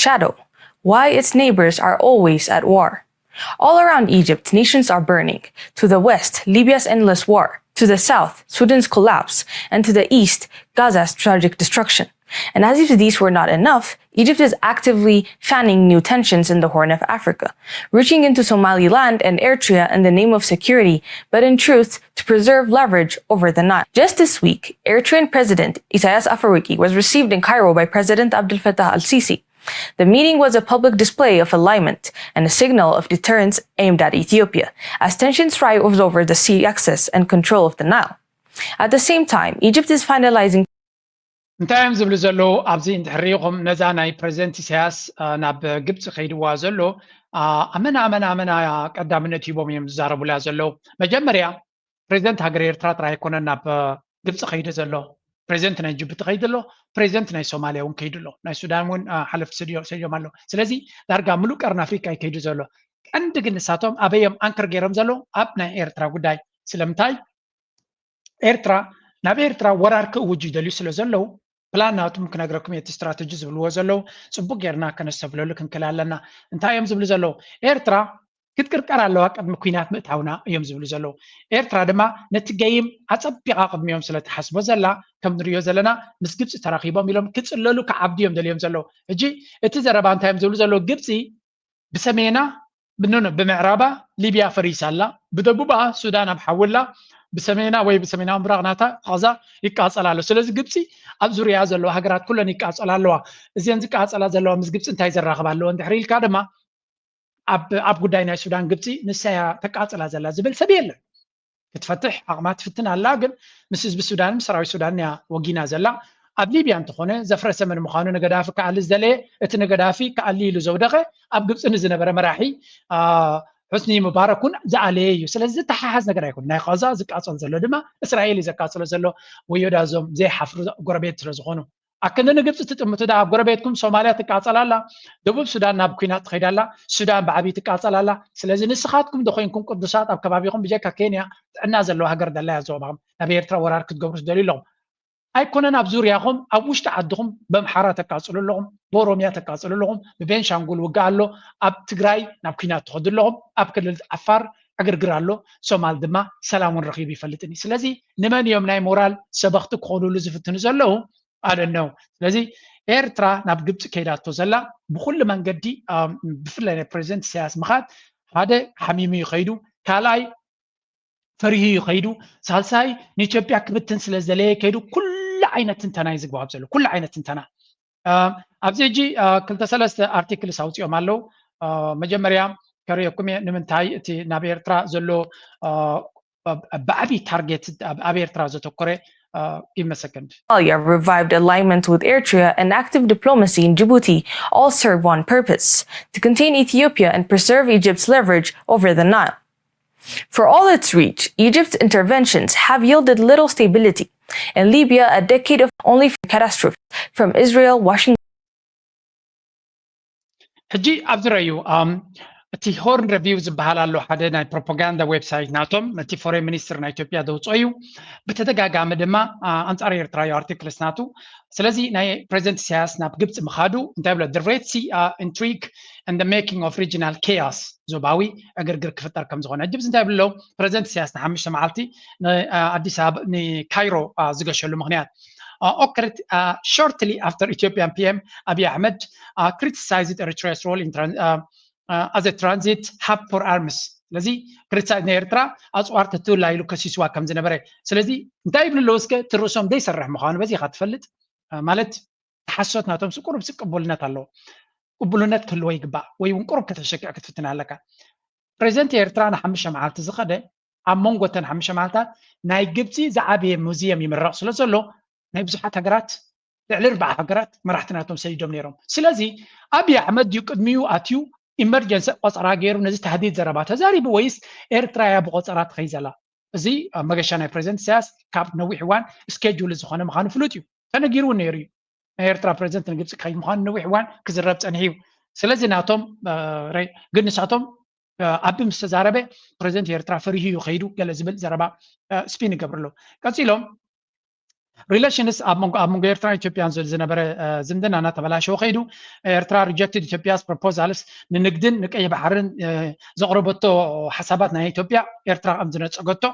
shadow, why its neighbors are always at war. All around Egypt, nations are burning. To the west, Libya's endless war. To the south, Sudan's collapse. And to the east, Gaza's tragic destruction. And as if these were not enough, Egypt is actively fanning new tensions in the Horn of Africa, reaching into Somaliland and Eritrea in the name of security, but in truth, to preserve leverage over the Nile. Just this week, Eritrean President Isaias Afwerki was received in Cairo by President Abdel Fattah al-Sisi. The meeting was a public display of alignment and a signal of deterrence aimed at Ethiopia, as tensions rise over the sea access and control of the Nile. At the same time, Egypt is finalizing እንታይ እዮም ዝብሉ ዘለዉ ኣብዚ እንድሕር ርኢኹም ነዛ ናይ ፕሬዚደንት ኢሳያስ ናብ ግብፂ ከይድዋ ዘሎ ኣመና ኣመና ኣመና ቀዳምነት ሂቦም እዮም ዝዛረቡላ ዘለዉ። መጀመርያ ፕሬዚደንት ሃገር ኤርትራ ጥራይ ኣይኮነን ናብ ግብፂ ከይዱ ዘሎ፣ ፕሬዚደንት ናይ ጅቡቲ ከይዱ ኣሎ፣ ፕሬዚደንት ናይ ሶማልያ እውን ከይዱ ኣሎ፣ ናይ ሱዳን እውን ሓለፍቲ ሰዲኦም ኣለዉ። ስለዚ ዳርጋ ምሉእ ቀርኒ ኣፍሪቃ እዩ ከይዱ ዘሎ። ቀንዲ ግን ንሳቶም ኣበዮም ኣንክር ገይሮም ዘለዉ ኣብ ናይ ኤርትራ ጉዳይ። ስለምንታይ ኤርትራ ናብ ኤርትራ ወራር ክእውጁ ይደልዩ ስለ ዘለዉ ፕላን ናቱም ክነግረኩም እቲ ስትራተጂ ዝብልዎ ዘለዉ ጽቡቅ ጌርና ከነስተብለሉ ክንክል ኣለና። እንታይ እዮም ዝብሉ ዘለዉ? ኤርትራ ክትቅርቀር ኣለዋ ቅድሚ ኩናት ምእታውና እዮም ዝብሉ ዘለዉ። ኤርትራ ድማ ነቲ ገይም ኣጸቢቓ ቅድሚኦም ስለ ትሓስቦ ዘላ ከም ንሪኦ ዘለና ምስ ግብፂ ተራኺቦም ኢሎም ክጽለሉ ክዓብዱ እዮም ደልዮም ዘለዉ። ሕጂ እቲ ዘረባ እንታይ እዮም ዝብሉ ዘለዉ? ግብፂ ብሰሜና ብኖኖ ብምዕራባ ሊብያ ፈሪሳ ኣላ፣ ብደቡባ ሱዳን ኣብ ሓዊ ኣላ፣ ብሰሜና ወይ ብሰሜናዊ ምብራቕ ናታ ቃዛ ይቃጸል ኣሎ። ስለዚ ግብፂ ኣብ ዙርያ ዘለዋ ሃገራት ኩለን ይቃጸላ ኣለዋ። እዚአን ዝቃጸላ ዘለዋ ምስ ግብፂ እንታይ ዘራኽብ ኣለዎ እንድሕር ኢልካ ድማ ኣብ ኣብ ጉዳይ ናይ ሱዳን ግብፂ ንሳያ ተቃጽላ ዘላ ዝብል ሰብ የለን። ክትፈትሕ ዓቕማ ትፍትን ኣላ፣ ግን ምስ ህዝቢ ሱዳንን ሰራዊት ሱዳንን እያ ወጊና ዘላ። ኣብ ሊብያ እንተኾነ ዘፍረሰ መን ምዃኑ ንገዳፊ ክኣሊ ዝደለየ እቲ ንገዳፊ ክኣሊ ኢሉ ዘውደቐ ኣብ ግብፂ ንዝነበረ መራሒ ሑስኒ ሙባረክ እውን ዝኣለየ እዩ። ስለዚ ዝተሓሓዝ ነገር ኣይኮነ። ናይ ቃዛ ዝቃፀል ዘሎ ድማ እስራኤል እዩ ዘቃፅሎ ዘሎ ወዮዳ እዞም ዘይሓፍሩ ጎረቤት ስለ ዝኾኑ ኣክንዲ ንግብፂ ትጥምቱ ዳ ኣብ ጎረቤትኩም ሶማልያ ትቃፀል ኣላ፣ ደቡብ ሱዳን ናብ ኩናት ትኸይድ ኣላ፣ ሱዳን ብዓብዪ ትቃፀል ኣላ። ስለዚ ንስኻትኩም ዶ ኮይንኩም ቅዱሳት ኣብ ከባቢኹም ብጀካ ኬንያ ጥዕና ዘለዋ ሃገር ደላ እያ ዞባኹም ናብ ኤርትራ ወራር ክትገብሩ ትደልዩ ኣለኹም። ኣይኮነን ኣብ ዙርያኹም ኣብ ውሽጢ ዓድኹም በምሓራ ተቃፅሉ ኣለኹም፣ በኦሮምያ ተቃፅሉ ኣለኹም፣ ብቤንሻንጉል ውግእ ኣሎ፣ ኣብ ትግራይ ናብ ኩናት ትኸዱ ኣለኹም፣ ኣብ ክልል ዓፋር ዕግርግር ኣሎ፣ ሶማል ድማ ሰላም እውን ረኺቡ ይፈልጥን እዩ። ስለዚ ንመን እዮም ናይ ሞራል ሰበኽቲ ክኾኑሉ ዝፍትኑ ዘለዉ? ኣደነው። ስለዚ ኤርትራ ናብ ግብፂ ከይዳቶ ዘላ ብኩሉ መንገዲ ብፍላይ ናይ ፕሬዚደንት ኢሳያስ ምኻድ ሓደ ሓሚሙ እዩ ከይዱ፣ ካልኣይ ፈሪሁ እዩ ከይዱ፣ ሳልሳይ ንኢትዮጵያ ክብትን ስለ ዝደለየ ከይዱ። ኩሉ ዓይነት ትንተና እዩ ዝግባብ ዘሎ፣ ኩሉ ዓይነት ትንተና። ኣብዚ ሕጂ ክልተ ሰለስተ ኣርቲክልስ ኣውፂኦም ኣለዉ። መጀመርያ ከርእየኩም እየ ንምንታይ እቲ ናብ ኤርትራ ዘሎ ብዓብዪ ታርጌት ኣብ ኤርትራ ዘተኮረ give me a second. Somalia revived alignment with Eritrea and active diplomacy in Djibouti all serve one purpose, to contain Ethiopia and preserve Egypt's leverage over the Nile. For all its reach, Egypt's interventions have yielded little stability. In Libya, a decade of only catastrophes from Israel, Washington, ሕጂ ኣብዚ ረዩ እቲ ሆርን ሪቪው ዝበሃል ኣሎ ሓደ ናይ ፕሮፓጋንዳ ዌብሳይት ናቶም ነቲ ፎሬን ሚኒስትር ናይ ኢትዮጵያ ዘውፅኦ እዩ። ብተደጋጋሚ ድማ ኣንፃር ኤርትራ እዩ ኣርቲክልስ ናቱ። ስለዚ ናይ ፕሬዚደንት ኢሳያስ ናብ ግብፂ ምኻዱ እንታይ ብሎ the Red Sea intrigue and the making of regional chaos ዞባዊ ዕግርግር ክፍጠር ከም ዝኾነ ሕጂ እንታይ ብሎ ፕሬዚደንት ኢሳያስ ንሓሙሽተ መዓልቲ ንኣዲስ ኣበባ ንካይሮ ዝገሸሉ ምክንያት occurred shortly after Ethiopian P M Abiy Ahmed criticized Eritrea's role in as a transit hub for arms። ስለዚ ክሪቲሳይዝ ንኤርትራ ኣፅዋር ተትብላ ኢሉ ከሲስዋ ከም ዝነበረ። ስለዚ እንታይ ይብሉ ኣለዉ እስከ እቲ ርእሶም ዘይሰርሕ ምዃኑ በዚ ኢኻ ትፈልጥ ማለት ሓሶት ናቶም ቁሩብ ቅቡልነት ኣለዎ። ቅቡልነት ክህልዎ ይግባእ ወይ እውን ቁሩብ ከተሸክዕ ክትፍትን ኣለካ። ፕሬዚደንት ኤርትራ ንሓሙሽተ መዓልቲ ዝኸደ ኣብ መንጎ እተን ሓሙሽተ መዓልታት ናይ ግብፂ ዝዓበየ ሙዚየም ይምረቕ ስለ ዘሎ ናይ ብዙሓት ሃገራት ልዕሊ ኣርባዓ ሃገራት መራሕቲ ናቶም ሰዲዶም ነይሮም። ስለዚ ኣብይ ኣሕመድ ድዩ ቅድሚኡ ኣትዩ ኢመርጀንሲ ቆፀራ ገይሩ ነዚ ታህዲድ ዘረባ ተዛሪቡ ወይስ ኤርትራ እያ ብቆፀራ ትኸይድ ዘላ? እዚ ኣብ መገሻ ናይ ፕሬዚደንት ኢሳያስ ካብ ነዊሕ እዋን ስኬጁል ዝኾነ ምዃኑ ፍሉጥ እዩ። ተነጊሩ እውን ነይሩ እዩ። ናይ ኤርትራ ፕሬዚደንት ንግብፂ ክኸይድ ምዃኑ ነዊሕ እዋን ክዝረብ ፀኒሑ እዩ። ስለዚ ናቶም ግን ንሳቶም ኣቢ ምስ ተዛረበ ፕሬዚደንት ኤርትራ ፈሪሁ እዩ ከይዱ ገለ ዝብል ዘረባ ስፒን ይገብሩ ኣለዉ። ቀፂሎም relations ኣብ መንጎ ኣብ መንጎ ኤርትራን ኢትዮጵያን ዝነበረ ዝምድና እናተበላሸወ ከይዱ። ኤርትራ rejected Ethiopia's proposals ንንግድን ንቀይ ባሕርን ዘቕረበቶ ሓሳባት ናይ ኢትዮጵያ ኤርትራ ከም ዝነጸገቶ።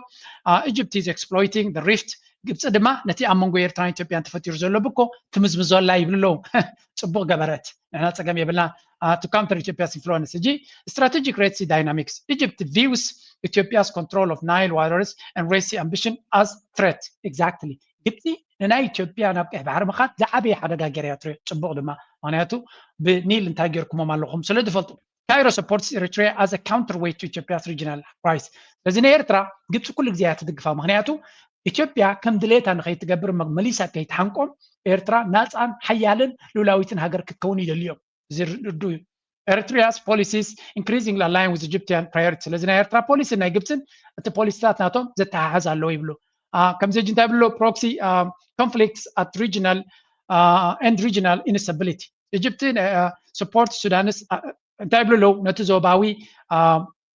Egypt is exploiting the rift ግብፂ ድማ ነቲ ኣብ መንጎ ኤርትራን ኢትዮጵያን ተፈጢሩ ዘሎ ብኮ ትምዝምዞ ኣላ ይብሉ ኣለዉ። ፅቡቕ ገበረት፣ ንሕና ፀገም የብልና። To counter Ethiopia's influence ሕጂ strategic Red Sea dynamics Egypt views Ethiopia's control of Nile waters and Red Sea ambition as threat. Exactly ግብፂ ንናይ ኢትዮጵያ ናብ ቀይሕ ባሕሪ ምኻድ ዝዓበየ ሓደጋ ገይራ እያ ትሪኦ። ፅቡቕ ድማ ምክንያቱ ብኒል እንታይ ገይርኩሞም ኣለኹም ስለ ዝፈልጡ። Cairo supports Eritrea as a counterweight to Ethiopia's regional rise. ስለዚ ንኤርትራ ግብፂ ኩሉ ግዜ እያ ትድግፋ። ምክንያቱ ኢትዮጵያ ከም ድሌታ ንኸይትገብር መ- መሊሳ ከይትሓንቆም ኤርትራ ናፃን ሓያልን ልኡላዊትን ሃገር ክትከውን ይደልዩ እዮም። እዚ ርዱ እዩ። Eritrea's policies increasingly align with Egyptian priorities. ስለዚ ናይ ኤርትራ ፖሊሲ ናይ ግብፅን እቲ ፖሊሲታት ናቶም ዘተሓሓዝ ኣለዎ ይብሉ። ከምዚ ሕጂ እንታይ ብሎ proxy conflicts at regional and regional instability. Egypt support Sudan's እንታይ ይብሉ ኣለዉ ነቲ ዞባዊ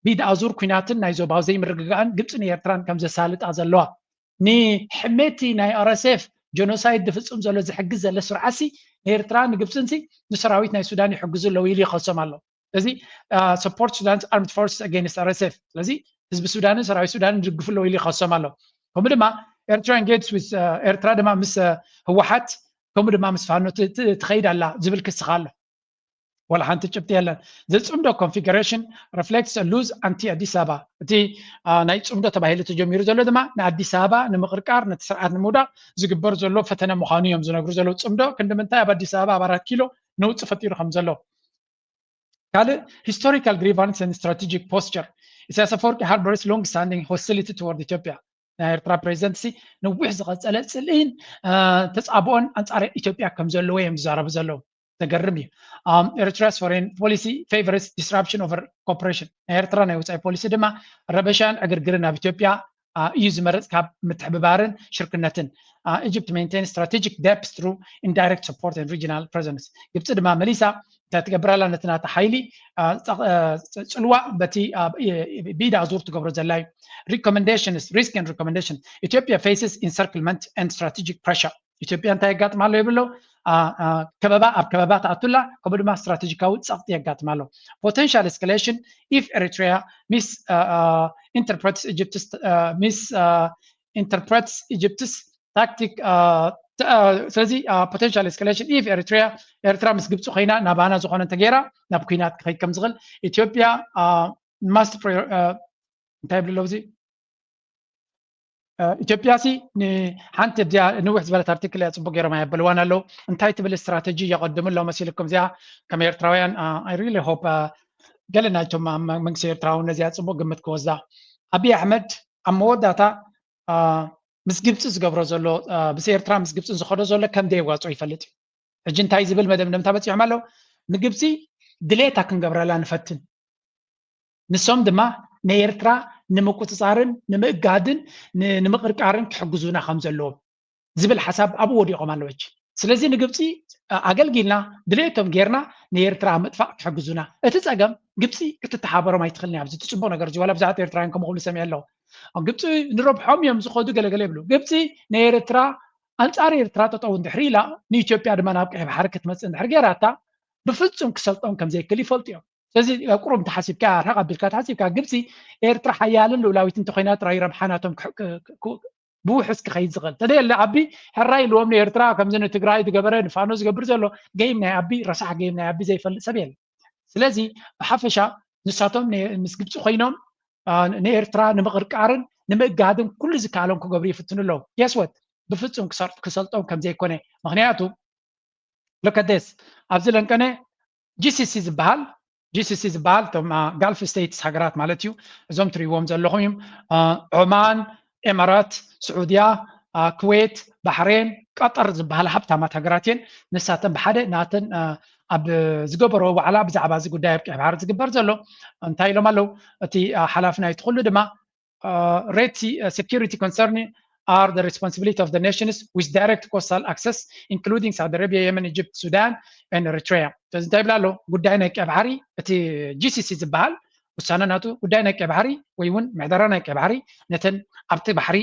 ብኢድ ኣዙር ኩናትን ናይ ዞባዊ ዘይምርግጋእን ግብፅን ኤርትራን ከም ዘሳልጣ ዘለዋ ንሕሜቲ ናይ RSF genocide ዝፍፅም ዘሎ ዝሕግዝ ዘሎ ስርዓሲ ንኤርትራ ንግብፅንሲ ንሰራዊት ናይ ሱዳን ይሕግዙ ኣለዉ ኢሉ ይኸሶም ኣሎ። ስለዚ support Sudan's armed forces against RSF ስለዚ ህዝቢ ሱዳንን ሰራዊት ሱዳንን ይድግፉ ኣለዉ ኢሉ ይኸሶም ኣሎ። ከምኡ ድማ ኤርትራ engage with ኤርትራ ድማ ምስ ህወሓት ከምኡ ድማ ምስ ፋኖ ትኸይድ ኣላ ዝብል ክስኻ ኣሎ። ወላ ሓንቲ ጭብጢ የለን። The ፅምዶ configuration reflects a loose anti ኣዲስ ኣበባ እቲ ናይ ፅምዶ ተባሂሉ ተጀሚሩ ዘሎ ድማ ንኣዲስ ኣበባ ንምቕርቃር ነቲ ስርዓት ንምውዳቕ ዝግበር ዘሎ ፈተነ ምዃኑ እዮም ዝነግሩ ዘለዉ። ፅምዶ ክንዲ ምንታይ ኣብ ኣዲስ ኣበባ ኣብ ኣራት ኪሎ ነውፂ ፈጢሩ ከም ዘሎ። ካልእ historical grievance and strategic posture ኢሳያስ ኣፈወርቂ harbors long standing hostility toward ኢትዮጵያ ናይ ኤርትራ ፕሬዚደንት ሲ ነዊሕ ዝቐፀለ ፅልኢን ተፃብኦን ኣንፃር ኢትዮጵያ ከም ዘለዎ እዮም ዝዛረቡ ዘለዉ። ዘገርም እዩ። Eritrea's foreign policy favors disruption over cooperation ናይ ኤርትራ ናይ ወፃኢ ፖሊሲ ድማ ረበሻን ዕግርግርን ኣብ ኢትዮጵያ እዩ ዝመርፅ ካብ ምትሕብባርን ሽርክነትን። Egypt maintain strategic depth through indirect support and regional presence ግብፂ ድማ መሊሳ እንታይ ትገብር ኣላ ነቲ ናታ ሓይሊ ፅልዋ በቲ ብኢዳ ዙር ትገብሮ ዘላ እዩ። Recommendations risk and recommendation ኢትዮጵያ faces encirclement and strategic pressure ኢትዮጵያ እንታይ የጋጥማ ኣሎ ይብሎ ከበባ ኣብ ከበባ ተኣቱላ ከምኡ ድማ ስትራቴጂካዊ ፀቕጢ የጋጥማ ኣሎ። Potential escalation if Eritrea misinterprets Egypt's misinterprets Egypt's tactic ስለዚ potential escalation if Eritrea ኤርትራ ምስ ግብፂ ኮይና ናባና ዝኾነ እንተገይራ ናብ ኩናት ክኸይድ ከም ዝኽእል ኢትዮጵያ must እንታይ ይብሉ ኣለዉ እዚ ኢትዮጵያ ሲ ንሓንቲ እዚኣ ንውሕ ዝበለት ኣርቲክል እያ ፅቡቅ ገይሮም ኣየበልዋን ኣለዉ እንታይ ትብል ስትራተጂ የቀድሙ ኣለዉ መሲልኩም እዚኣ ከም ኤርትራውያን I really hope ገለ ናይቶም መንግስቲ ኤርትራ እውን ነዚኣ ፅቡቅ ግምት ክወስዳ። ኣብይ ኣሕመድ ኣብ መወዳእታ ምስ ግብፂ ዝገብሮ ዘሎ ምስ ኤርትራ ምስ ግብፂ ዝኸዶ ዘሎ ከም ደየዋፅኦ ይፈልጥ እዩ። ሕጂ እንታይ ዝብል መደምደምታ በፂሖም ኣለዉ ንግብፂ ድሌታ ክንገብረላ ንፈትን ንሶም ድማ ንኤርትራ ንምቁፅፃርን ንምእጋድን ንምቅርቃርን ክሕግዙና ከም ዘለዎም ዝብል ሓሳብ ኣብኡ ወዲቖም ኣለዉ ሕጂ ስለዚ ንግብፂ ኣገልጊልና ድሌቶም ጌርና ንኤርትራ ምጥፋእ ክሕግዙና እቲ ፀገም ግብፂ ክትተሓበሮም ኣይትኽእልን እያ ኣብዚ ትፅቡቕ ነገር እዚ ዋላ ብዙሓት ኤርትራውያን ከምኡ ክብሉ ሰሚዐ ኣለኹ ግብፂ ንረብሖም እዮም ዝኸዱ ገለገለ ይብሉ ግብፂ ንኤርትራ ኣንፃር ኤርትራ ጠጠው እንድሕሪ ኢላ ንኢትዮጵያ ድማ ናብ ቀይ ባሕሪ ክትመፅእ እንድሕር ጌራታ ብፍፁም ክሰልጦም ከም ዘይክእል ይፈልጡ እዮም ስለዚ ቁሩብ ተሓሲብካ ርሕቕ ኣቢልካ ተሓሲብካ ግብፂ ኤርትራ ሓያልን ልኡላዊት እንተኮይና ጥራይ ረብሓ ናቶም ብውሑስ ክኸይድ ዝኽእል ተደየለ ኣቢ ሕራይ ኢልዎም ንኤርትራ ከምዚ ንትግራይ ዝገበረ ንፋኖ ዝገብር ዘሎ game ናይ ኣቢ ረሳሕ game ናይ ኣቢ ዘይፈልጥ ሰብ የለ ስለዚ ብሓፈሻ ንሳቶም ምስ ግብፂ ኮይኖም ንኤርትራ ንምቕርቃርን ንምእጋድን ኩሉ ዝከኣሎም ክገብሩ ይፍትኑ ኣለዉ guess what ብፍፁም ክሰልጦም ከም ዘይኮነ ምክንያቱ look at this ኣብዚ ለንቀነ GCC ዝበሃል GCC ዝበሃል እቶም ጋልፍ ስቴትስ ሃገራት ማለት እዩ እዞም ትሪእዎም ዘለኹም እዮም ዖማን ኤማራት ስዑድያ ኩዌት ባሕሬን ቀጠር ዝበሃላ ሃብታማት ሃገራት እየን ንሳተን ብሓደ ናተን ኣብ ዝገበሮ ዋዕላ ብዛዕባ እዚ ጉዳይ ኣብ ቀይ ባሕሪ ዝግበር ዘሎ እንታይ ኢሎም ኣለዉ እቲ ሓላፊ ናይቲ ኩሉ ድማ Red Sea security concern are the responsibility of the nations with direct coastal access including Saudi Arabia, Yemen, Egypt, Sudan and Eritrea ስለዚ እንታይ ይብላ ኣሎ ጉዳይ ናይ ቀይ ባሕሪ እቲ GCC ዝበሃል ውሳነ ናቱ ጉዳይ ናይ ቀይ ባሕሪ ወይ እውን ምሕደራ ናይ ቀይ ባሕሪ ነተን ኣብቲ ባሕሪ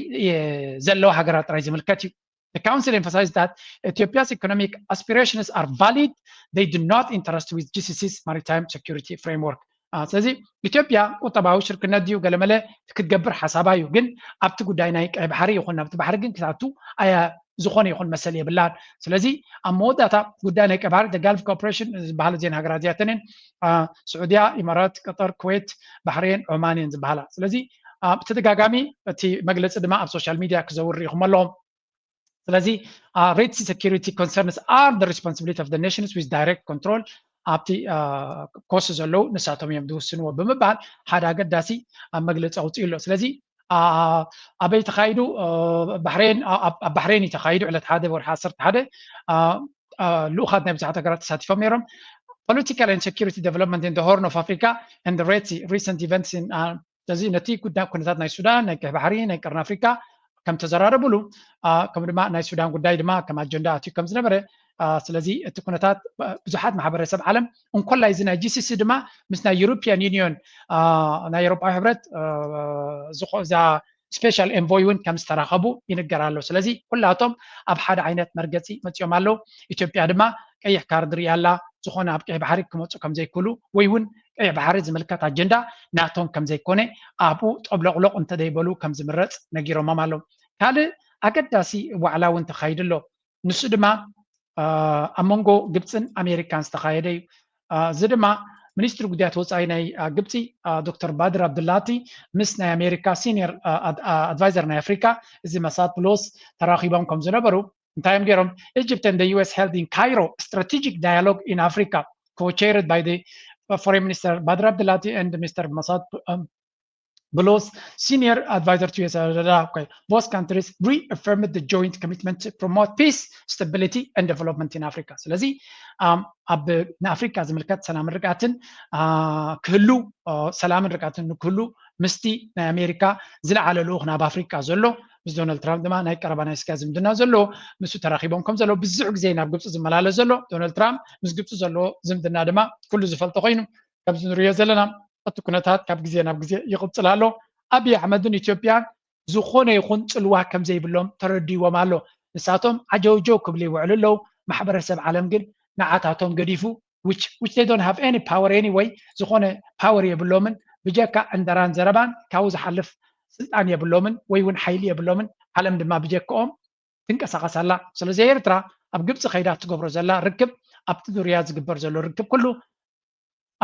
ዘለዋ ሃገራት ጥራይ ዝምልከት እዩ The council emphasized that Ethiopia's economic aspirations are valid. They do not interest with G C C's maritime security framework. ስለዚ ኢትዮጵያ ቁጠባዊ ሽርክነት ድዩ ገለመለ ክትገብር ሓሳባ እዩ፣ ግን ኣብቲ ጉዳይ ናይ ቀይ ባሕሪ ይኹን ናብቲ ባሕሪ ግን ክታቱ ኣያ ዝኾነ ይኹን መሰል የብላን። ስለዚ ኣብ መወዳእታ ጉዳይ ናይ ቀይ ባሕሪ Gulf Cooperation ዝበሃሉ እዚን ሃገራት እዚኣተንን ስዑድያ፣ ኢማራት፣ ቀጠር፣ ኩዌት፣ ባሕሬን፣ ዖማን እየን ዝበሃላ። ስለዚ ብተደጋጋሚ እቲ መግለፂ ድማ ኣብ ሶሻል ሚድያ ክዘውር ርኢኹም ኣለዎም። ስለዚ Red Sea security concerns are the responsibility of the nations with direct control ኣብቲ ኮስት ዘለዉ ንሳቶም እዮም ዝውስንዎ ብምባል ሓደ ኣገዳሲ ኣብ መግለፂ ኣውፅኡ ኣሎ። ስለዚ ኣበይ ተኻይዱ? ባሕሬን፣ ኣብ ባሕሬን እዩ ተኻይዱ። ዕለት ሓደ ወርሒ ዓሰርተ ሓደ ልኡኻት ናይ ብዙሓት ሃገራት ተሳቲፎም ነይሮም። Political and security development in the Horn of Africa and the Red Sea, recent events in ስለዚ ነቲ ጉዳይ ኩነታት ናይ ሱዳን፣ ናይ ቀይሕ ባሕሪ፣ ናይ ቀርኒ ኣፍሪካ ከም ተዘራረብሉ ከም ድማ ናይ ሱዳን ጉዳይ ድማ ከም ኣጀንዳ ኣትዩ ከም ዝነበረ ስለዚ እቲ ኩነታት ብዙሓት ማሕበረሰብ ዓለም እንኮላይ እዚ ናይ ጂሲሲ ድማ ምስ ናይ ዩሮፒያን ዩኒዮን ናይ ኤሮፓዊ ሕብረት እዛ ስፔሻል ኤንቮይ እውን ከም ዝተራኸቡ ይንገር ኣሎ። ስለዚ ኩላቶም ኣብ ሓደ ዓይነት መርገፂ መፂኦም ኣለዉ። ኢትዮጵያ ድማ ቀይሕ ካርድ ሪኣ ኣላ። ዝኾነ ኣብ ቀይሕ ባሕሪ ክመፁ ከም ዘይክእሉ ወይ እውን ቀይሕ ባሕሪ ዝምልከት ኣጀንዳ ናቶም ከም ዘይኮነ ኣብኡ ጠብለቕሎቕ እንተደይበሉ ከም ዝምረፅ ነጊሮሞም ኣለዉ። ካልእ ኣገዳሲ ዋዕላ እውን ተኻይዱ ኣሎ። ንሱ ድማ ኣብ መንጎ ግብፅን ኣሜሪካን ዝተኻየደ እዩ። እዚ ድማ ሚኒስትሪ ጉዳያት ወፃኢ ናይ ግብፂ ዶክተር ባድር ኣብዱላቲ ምስ ናይ ኣሜሪካ ሲኒየር ኣድቫይዘር ናይ ኣፍሪካ እዚ መሳድ ፕሎስ ተራኺቦም ከም ዝነበሩ እንታይ እዮም ገይሮም? Egypt and the U S held in Cairo strategic dialogue in Africa, co-chaired by the foreign minister Badr Abdelati and Mister Masad Boulos, senior advisor to U S. Both countries reaffirmed the joint commitment to promote peace, stability and development in Africa. ስለዚ ኣብ ንኣፍሪካ ዝምልከት ሰላምን ርግኣትን ክህሉ ሰላምን ርግኣትን ንክህሉ ምስቲ ናይ ኣሜሪካ ዝለዓለ ልኡኽ ናብ ኣፍሪካ ዘሎ ምስ ዶናልድ ትራምፕ ድማ ናይ ቀረባ ናይ ስጋ ዝምድና ዘለዎ ንሱ ተራኺቦም ከም ዘለዎ ብዙሕ ግዜ ናብ ግብፂ ዝመላለስ ዘሎ ዶናልድ ትራምፕ ምስ ግብፂ ዘለዎ ዝምድና ድማ ኩሉ ዝፈልጦ ኮይኑ ከምዚ ንሪኦ ዘለና እቲ ኩነታት ካብ ግዜ ናብ ግዜ ይቕፅል ኣሎ። ኣብይ ኣሕመድን ኢትዮጵያን ዝኾነ ይኹን ፅልዋ ከም ዘይብሎም ተረዲዎም ኣሎ። ንሳቶም ዓጀውጀው ክብሉ ይውዕሉ ኣለዉ። ማሕበረሰብ ዓለም ግን ንዓታቶም ገዲፉ which which they don't have any power anyway ዝኾነ ፓወር የብሎምን ብጀካ ዕንደራን ዘረባን ካብኡ ዝሓልፍ ስልጣን የብሎምን ወይ እውን ሓይሊ የብሎምን። ዓለም ድማ ብጀክኦም ትንቀሳቐስ ኣላ። ስለዚ ኤርትራ ኣብ ግብፂ ከይዳ ትገብሮ ዘላ ርክብ ኣብቲ ዙርያ ዝግበር ዘሎ ርክብ ኩሉ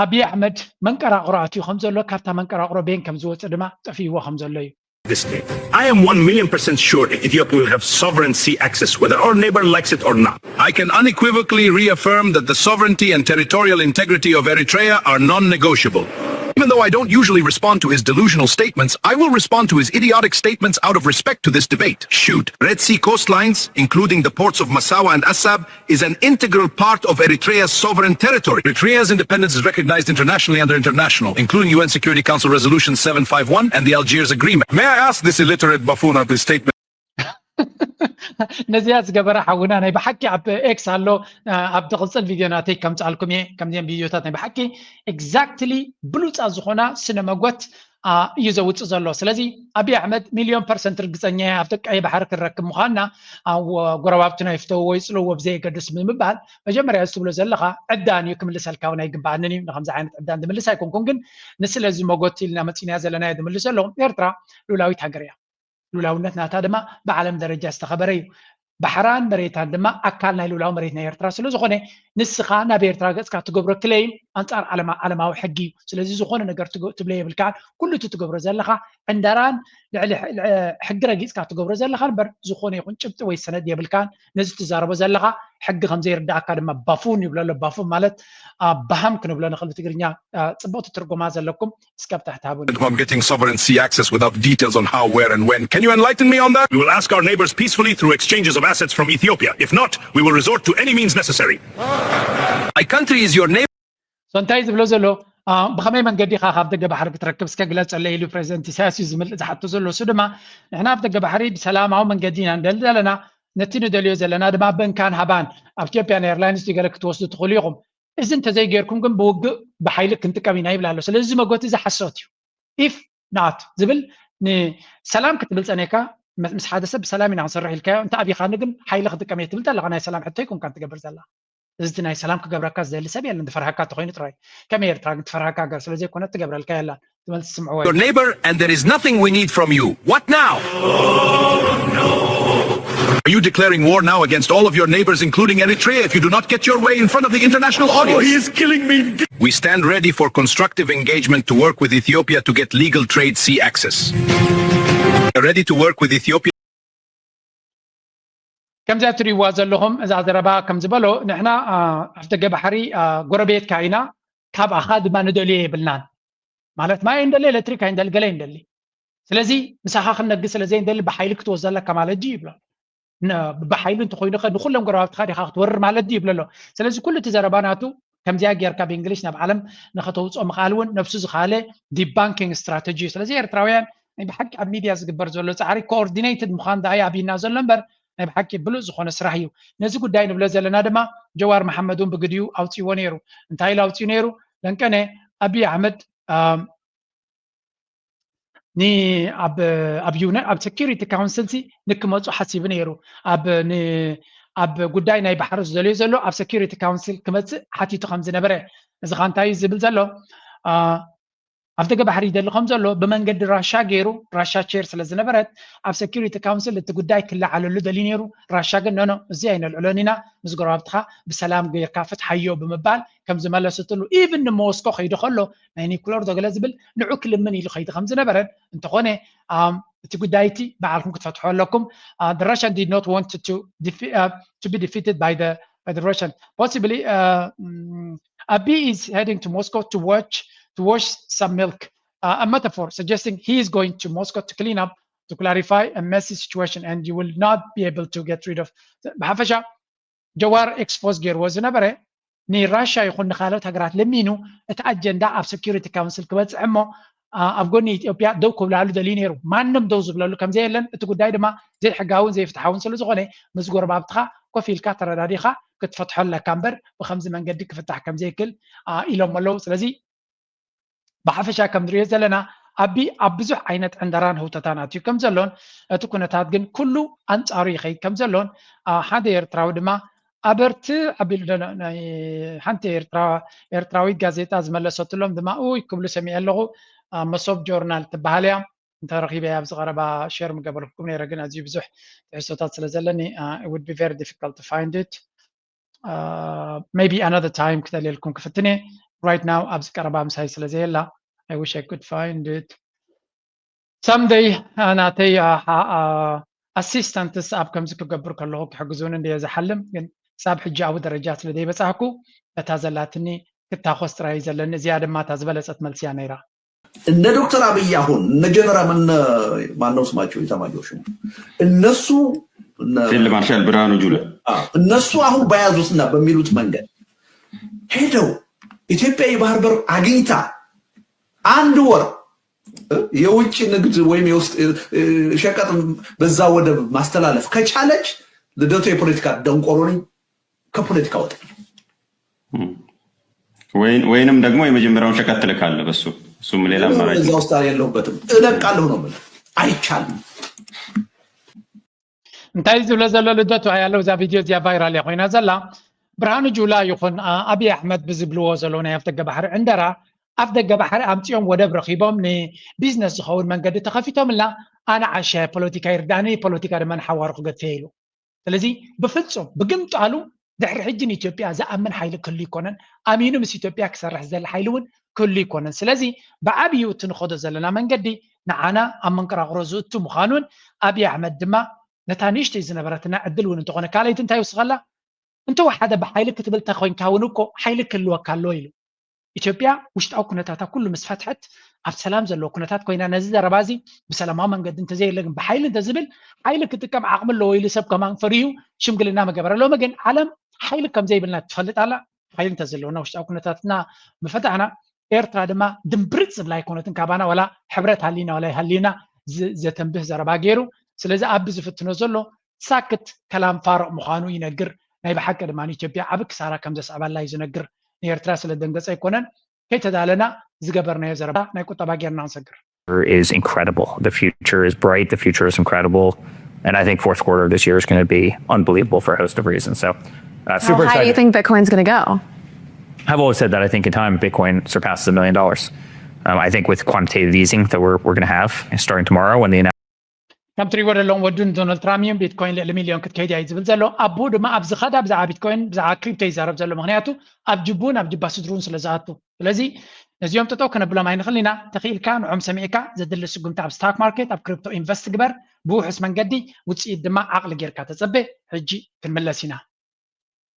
ኣብይ ኣሕመድ መንቀራቕሮ ኣትዩ ከም ዘሎ ካብታ መንቀራቕሮ ቤን ከም ዝወፅእ ድማ ጠፊእዎ ከም ዘሎ እዩ። This day. I am one million percent sure Ethiopia will have sovereign sea access, whether our neighbor likes it or not. I can unequivocally reaffirm that the sovereignty and territorial integrity of Eritrea are non negotiable. Even though I don't usually respond to his delusional statements, I will respond to his idiotic statements out of respect to this debate. Shoot, Red Sea coastlines, including the ports of Massawa and Assab, is an integral part of Eritrea's sovereign territory. Eritrea's independence is recognized internationally under international, including U N Security Council Resolution seven five one and the Algiers Agreement. May I ask this illiterate buffoon of his statement? ነዚኣ ዝገበረ ሓውና ናይ ብሓቂ ኣብ ኤክስ ኣሎ ኣብ ትቕፅል ቪድዮ ናተይ ከምፅኣልኩም እየ ከምዚኦም ቪድዮታት ናይ ብሓቂ exactly ብሉፃ ዝኾና ስነ መጎት እዩ ዘውፅእ ዘሎ ስለዚ ኣብይ ኣሕመድ ሚልዮን ፐርሰንት ርግፀኛ እየ ኣብቲ ቀይ ባሕሪ ክንረክብ ምዃንና ጎረባብትና ይፍተውዎ ይፅልዎ ብዘየገድስ ብምባል መጀመርያ እዚ ትብሎ ዘለኻ ዕዳን እዩ ክምልሰልካ እውን ኣይግበኣንን እዩ ንከምዚ ዓይነት ዕዳን ዝምልስ ኣይኮንኩን ግን ንስለዚ መጎት ኢልና መፂናያ ዘለናዮ ዝምልሰ ኣለኹ ኤርትራ ሉላዊት ሃገር እያ ሉላውነት ናታ ድማ ብዓለም ደረጃ ዝተኸበረ እዩ። ባሕራን መሬታን ድማ ኣካል ናይ ሉላዊ መሬት ናይ ኤርትራ ስለ ዝኾነ ንስኻ ናብ ኤርትራ ገጽካ ትገብሮ ክለይም ኣንጻር ዓለማ ዓለማዊ ሕጊ እዩ። ስለዚ ዝኾነ ነገር ትግ- ትብሎ የብልካን። ኩሉ እቲ ትገብሮ ዘለኻ ዕንደራን ልዕሊ ሕ- ልዕ- ሕጊ ረጊጽካ ትገብሮ ዘለኻ እምበር ዝኾነ ይኹን ጭብጢ ወይ ሰነድ የብልካን። ነዚ ትዛረቦ ዘለኻ ሕጊ ከም ዘይርዳእካ ድማ ባፉን ይብሎ ኣሎ። ባፉን ማለት አ፣ ባሃም ክንብሎ ንኽእል ብትግርኛ አ፣ ጽቡቕ ትትርጉማ ዘለኩም እስከ ኣብ ታሕቲ ሃቡኒ። Of getting sovereign sea access without details on how, where, and when. Can you enlighten me on that? We will ask our neighbors peacefully through exchanges of assets from Ethiopia. If not, we will resort to any means necessary. My country is your neighbor. So እንታይ ዝብሎ ዘሎ አ፣ ብኸመይ መንገዲ ኢኻ ካብ ደገ ባሕሪ ክትረክብ እስከ ግለጸለይ ኢሉ ፕሬዚደንት ኢሳያስ እዩ ዝምልእ ዝሓቶ ዘሎ እሱ ድማ ንሕና ኣብ ደገ ባሕሪ ብሰላማዊ መንገዲ ኢና ንደሊ ዘለና ነቲ ንደልዮ ዘለና ድማ በንካን ሃባን ኣብ ኢትዮጵያን ኤርላይንስ ገለ ክትወስዱ ትኽእሉ ኢኹም እዚ እንተዘይጌርኩም ግን ብውግእ ብሓይሊ ክንጥቀም ኢና ይብል ኣሎ ስለዚ እዚ መጎት እዚ ሓሶት እዩ if not ዝብል ንሰላም ክትብል ፀኒሕካ ምስ ሓደ ሰብ ብሰላም ኢና ክንሰርሕ ኢልካዮ፣ እንተ ኣቢኻኒ ግን ሓይሊ ክጥቀም እየ ትብል ዘለኻ። ናይ ሰላም ሕቶ ኣይኮንካን ትገብር ዘላ። እዚ ናይ ሰላም ክገብረካ ዝደሊ ሰብ የለን፣ ዝፈርሃካ እንተኾይኑ ጥራይ። ከም ኤርትራ ግን ትፈርሃካ ሃገር ስለ ዘይኮነት ትገብረልካ የላን። ትመልስ ስምዕዎ። Your neighbor, and there is nothing we need from you. What now? Are you declaring war now against all of your neighbors, including Eritrea, if you do not get your way in front of the international audience? He is killing me. We stand ready for constructive engagement to work with Ethiopia to get legal trade sea access. Ready to work with Ethiopia. ከምዚኣ ትሪእዋ ዘለኹም እዛ ዘረባ ከም ዝበሎ ንሕና ኣፍደገ ባሕሪ ጎረቤትካ ኢና፣ ካብኣኻ ድማ ንደልዮ የብልናን። ማለት ማይ እንደሊ፣ ኤሌክትሪክ ኣይንደሊ፣ ገለ ኣይንደሊ። ስለዚ ምሳኻ ክነግድ ስለ ዘይንደሊ ብሓይሊ ክትወስድ ኣለካ ማለት ድዩ ይብሎ። ብሓይሊ እንተኾይኑ ኸ ንኹሎም ጎረባብትኻ ዲኻ ክትወርር ማለት ድዩ ይብሎ ኣሎ። ስለዚ ኩሉ እቲ ዘረባ ናቱ ከምዚኣ ጌርካ ብእንግሊሽ ናብ ዓለም ንኸተውፅኦ ምኽኣል እውን ነብሱ ዝኻለ ዲባንኪንግ ስትራተጂ እዩ። ስለዚ ኤርትራውያን ናይ ብሓቂ ኣብ ሚድያ ዝግበር ዘሎ ፃዕሪ ኮኦርዲኔትድ ምዃን ደኣ እዩ ኣብይና ዘሎ እምበር ናይ ብሓቂ ብሉፅ ዝኾነ ስራሕ እዩ። ነዚ ጉዳይ ንብሎ ዘለና ድማ ጀዋር መሓመድ እውን ብግዲኡ ኣውፂዎ ነይሩ። እንታይ ኢሉ ኣውፂኡ ነይሩ? ለንቀነ ኣብይ ኣሕመድ ኣብ ን ኣብ ኣብ ዩነ ኣብ ሴኪሪቲ ካውንስል ሲ ንክመፁ ሓሲቡ ነይሩ። ኣብ ን ኣብ ጉዳይ ናይ ባሕሪ ዝደልዮ ዘሎ ኣብ ሴኪሪቲ ካውንስል ክመፅእ ሓቲቱ ከም ዝነበረ እዚ ኻ እንታይ እዩ ዝብል ዘሎ? ኣብ ደገ ባሕሪ ይደሊ ከም ዘሎ ብመንገዲ ራሻ ገይሩ ራሻ ቼር ስለ ዝነበረት ኣብ ሴኪሪቲ ካውንስል እቲ ጉዳይ ክለዓለሉ ደልዩ ነይሩ። ራሻ ግን ኖኖ እዚ ኣይነልዕሎን ኢና፣ ምስ ጎረባብትኻ ብሰላም ጌርካ ፍትሓዮ ብምባል ከም ዝመለሰትሉ ኢቭን ንሞስኮ ከይዱ ከሎ ናይ ኒኩለር ዶ ገለ ዝብል ንዑ ክልምን ኢሉ ከይዱ ከም ዝነበረን እንተኾነ እቲ ጉዳይ እቲ ባዕልኩም ክትፈትሖ ኣለኩም። The Russian did not want to, to be defeated by the, by the Russian. Possibly, uh, mm, Abiy is heading to Moscow to watch to wash some milk. Uh, a metaphor suggesting he is going to Moscow to clean up, to clarify a messy situation, and you will not be able to get rid of. ብሓፈሻ ጀዋር ኤክስፖዝ ገይርዎ ዝነበረ ንራሻ ይኹን ንካልኦት ሃገራት ለሚኑ እቲ ኣጀንዳ ኣብ ሴኪሪቲ ካውንስል ክበፅሕ እሞ ኣብ ጎኒ ኢትዮጵያ ደው ክብላሉ ደልዩ ነይሩ። ማንም ደው ዝብለሉ ከምዘየለን እቲ ጉዳይ ድማ ዘይሕጋውን ዘይፍትሓውን ስለዝኾነ ምስ ጎረባብትኻ ኮፍ ኢልካ ተረዳዲኻ ክትፈትሖ ኣለካ እምበር ብከምዚ መንገዲ ክፍታሕ ከምዘይክል ኢሎም ኣለዉ። ስለዚ ብሓፈሻ ከም ንሪኦ ዘለና ኣቢ ኣብ ብዙሕ ዓይነት ዕንደራን ህውተታን ኣትዩ ከም ዘሎን እቲ ኩነታት ግን ኩሉ ኣንጻሩ ይኸይድ ከም ዘሎን ሓደ ኤርትራዊ ድማ ኣበርትዕ ኣቢሉ ሓንቲ ኤርትራዊት ጋዜጣ ዝመለሰትሎም ድማ ኡይ ክብሉ ሰሚዐ ኣለኹ። መሶብ ጆርናል ትበሃል እያ። እንተረኺበ ኣብዚ ቀረባ ሸር ምገበርኩም ነይረ ግን ኣዝዩ ብዙሕ ትሕዝቶታት ስለ ዘለኒ it would be very difficult to find it. Maybe another time ክተልየልኩም ክፍትነ right now ኣብዚ ቀረባ ምሳይ ስለ ዘየላ I wish I could find it someday። ናተይ ኣሲስተንትስ ኣብ ከምዚ ክገብር ከለኹ ክሕግዙን እንድየ ዝሓልም ግን ሳብ ሕጂ ኣብኡ ደረጃ ስለ ዘይበጻሕኩ በታ ዘላትኒ ክታኾስ ጥራይ ዘለኒ እዚኣ ድማ እታ ዝበለጸት መልሲ እያ ነይራ። እነ ዶክተር አብይ አሁን እነ ጀነራል እነ ማነው ስማቸው ኢታማጆር ሹም እነሱ ፊልድ ማርሻል ብርሃኑ ጁላ እነሱ አሁን በያዙትና በሚሉት መንገድ ሄደው ኢትዮጵያ የባህር በር አግኝታ አንድ ወር የውጭ ንግድ ወይም የውስጥ ሸቀጥ በዛ ወደብ ማስተላለፍ ከቻለች ልደቱ የፖለቲካ ደንቆሮ ነኝ ከፖለቲካ ወጣ ወይንም ደግሞ የመጀመሪያውን ሸቀጥ ትልካለህ በሱ እሱም ሌላ አማራጭ እዛ ውስጥ የለሁበትም እለቃለሁ ነው የምልህ። አይቻልም። እንታይ ዝብሎ ዘሎ ልደቱ ያለው እዛ ቪድዮ እዚኣ ቫይራል እያ ኮይና ዘላ ብርሃኑ ጁላ ይኹን ኣብይ ኣሕመድ ብዝብልዎ ዘለዉ ናይ ኣፍደገ ባሕሪ ዕንደራ ኣፍደገ ባሕሪ ኣምፅኦም ወደብ ረኺቦም ንቢዝነስ ዝኸውን መንገዲ ተኸፊቶምልና ኣነ ዓሻ ፖለቲካ ይርዳእኒ ፖለቲካ ድማ ንሓዋሩ ክገድፈ ኢሉ። ስለዚ ብፍፁም ብግምጣሉ ድሕሪ ሕጂ ንኢትዮጵያ ዝኣምን ሓይሊ ክህሉ ይኮነን። ኣሚኑ ምስ ኢትዮጵያ ክሰርሕ ዝደሊ ሓይሊ እውን ክህሉ ይኮነን። ስለዚ ብዓብዩ እቲ ንኸዶ ዘለና መንገዲ ንዓና ኣብ መንቀራቕሮ ዝእቱ ምዃኑን ኣብይ ኣሕመድ ድማ ነታ ንእሽተይ ዝነበረትና ዕድል እውን እንተኾነ ካልኣይቲ እንታይ ይውስኸላ እንተወሓደ ብሓይሊ ክትብል ተኮይንካ እውን እኮ ሓይሊ ክህልወካ ኣለዎ ኢሉ። ኢትዮጵያ ውሽጣዊ ኩነታታ ኩሉ ምስ ፈትሐት ኣብ ሰላም ዘለዎ ኩነታት ኮይና ነዚ ዘረባ እዚ ብሰላማዊ መንገዲ እንተዘየለ ግን ብሓይሊ እንተዝብል ሓይሊ ክጥቀም ዓቕሚ ኣለዎ ኢሉ ሰብ ከማን ፈሪሁ ሽምግልና መገበረ። ሎሚ ግን ዓለም ሓይሊ ከም ዘይብልና ትፈልጥ ኣላ። ሓይሊ እንተዘለውና ውሽጣዊ ኩነታትና ምፈታሕና ኤርትራ ድማ ድምብርፅ ዝብላ ኣይኮነትን ካባና ዋላ ሕብረት ሃሊና ዋላ ይሃሊና ዘተንብህ ዘረባ ገይሩ። ስለዚ ኣቢ ዝፍትኖ ዘሎ ሳክት ከላም ፋርቕ ምዃኑ ይነግር። ናይ ብሓቂ ድማ ንኢትዮጵያ ዓቢ ክሳራ ከም ዘስዕባላ እዩ ዝነግር። ንኤርትራ ስለ ደንገጸ ኣይኮነን ከይተዳለና ዝገበርናዮ ዘረባ ናይ ቁጠባ ጌርና ክንሰግር። is incredible. The future is bright. The future is incredible. And I think fourth quarter of this year is going to be unbelievable for a host of reasons. So, uh, super How high do you excited. think Bitcoin's going to go? I've always said that I think in time Bitcoin surpasses a million dollars. Um, I think with quantitative easing that we're, we're going to have starting tomorrow when the ከም ትሪእዎ ዘለኹም ወዱን ዶናልድ ትራምፕ እዩ። ቢትኮይን ልዕሊ ሚልዮን ክትከይድ እያ እዩ ዝብል ዘሎ። ኣቦኡ ድማ ኣብ ዝኸዳ ብዛዕባ ቢትኮይን ብዛዕባ ክሪፕቶ ይዛረብ ዘሎ፣ ምክንያቱ ኣብ ጅቡን ኣብ ጅባ ስድሩን ስለ ዝኣቱ። ስለዚ ነዚኦም ጠጠው ከነብሎም ኣይንኽእል ኢና። ተኽኢልካ ንዖም ሰሚዕካ ዘድሊ ስጉምቲ ኣብ ስታክ ማርኬት ኣብ ክሪፕቶ ኢንቨስት ግበር። ብውሑስ መንገዲ ውፅኢት ድማ ዓቕሊ ጌርካ ተፀበ። ሕጂ ክንምለስ ኢና።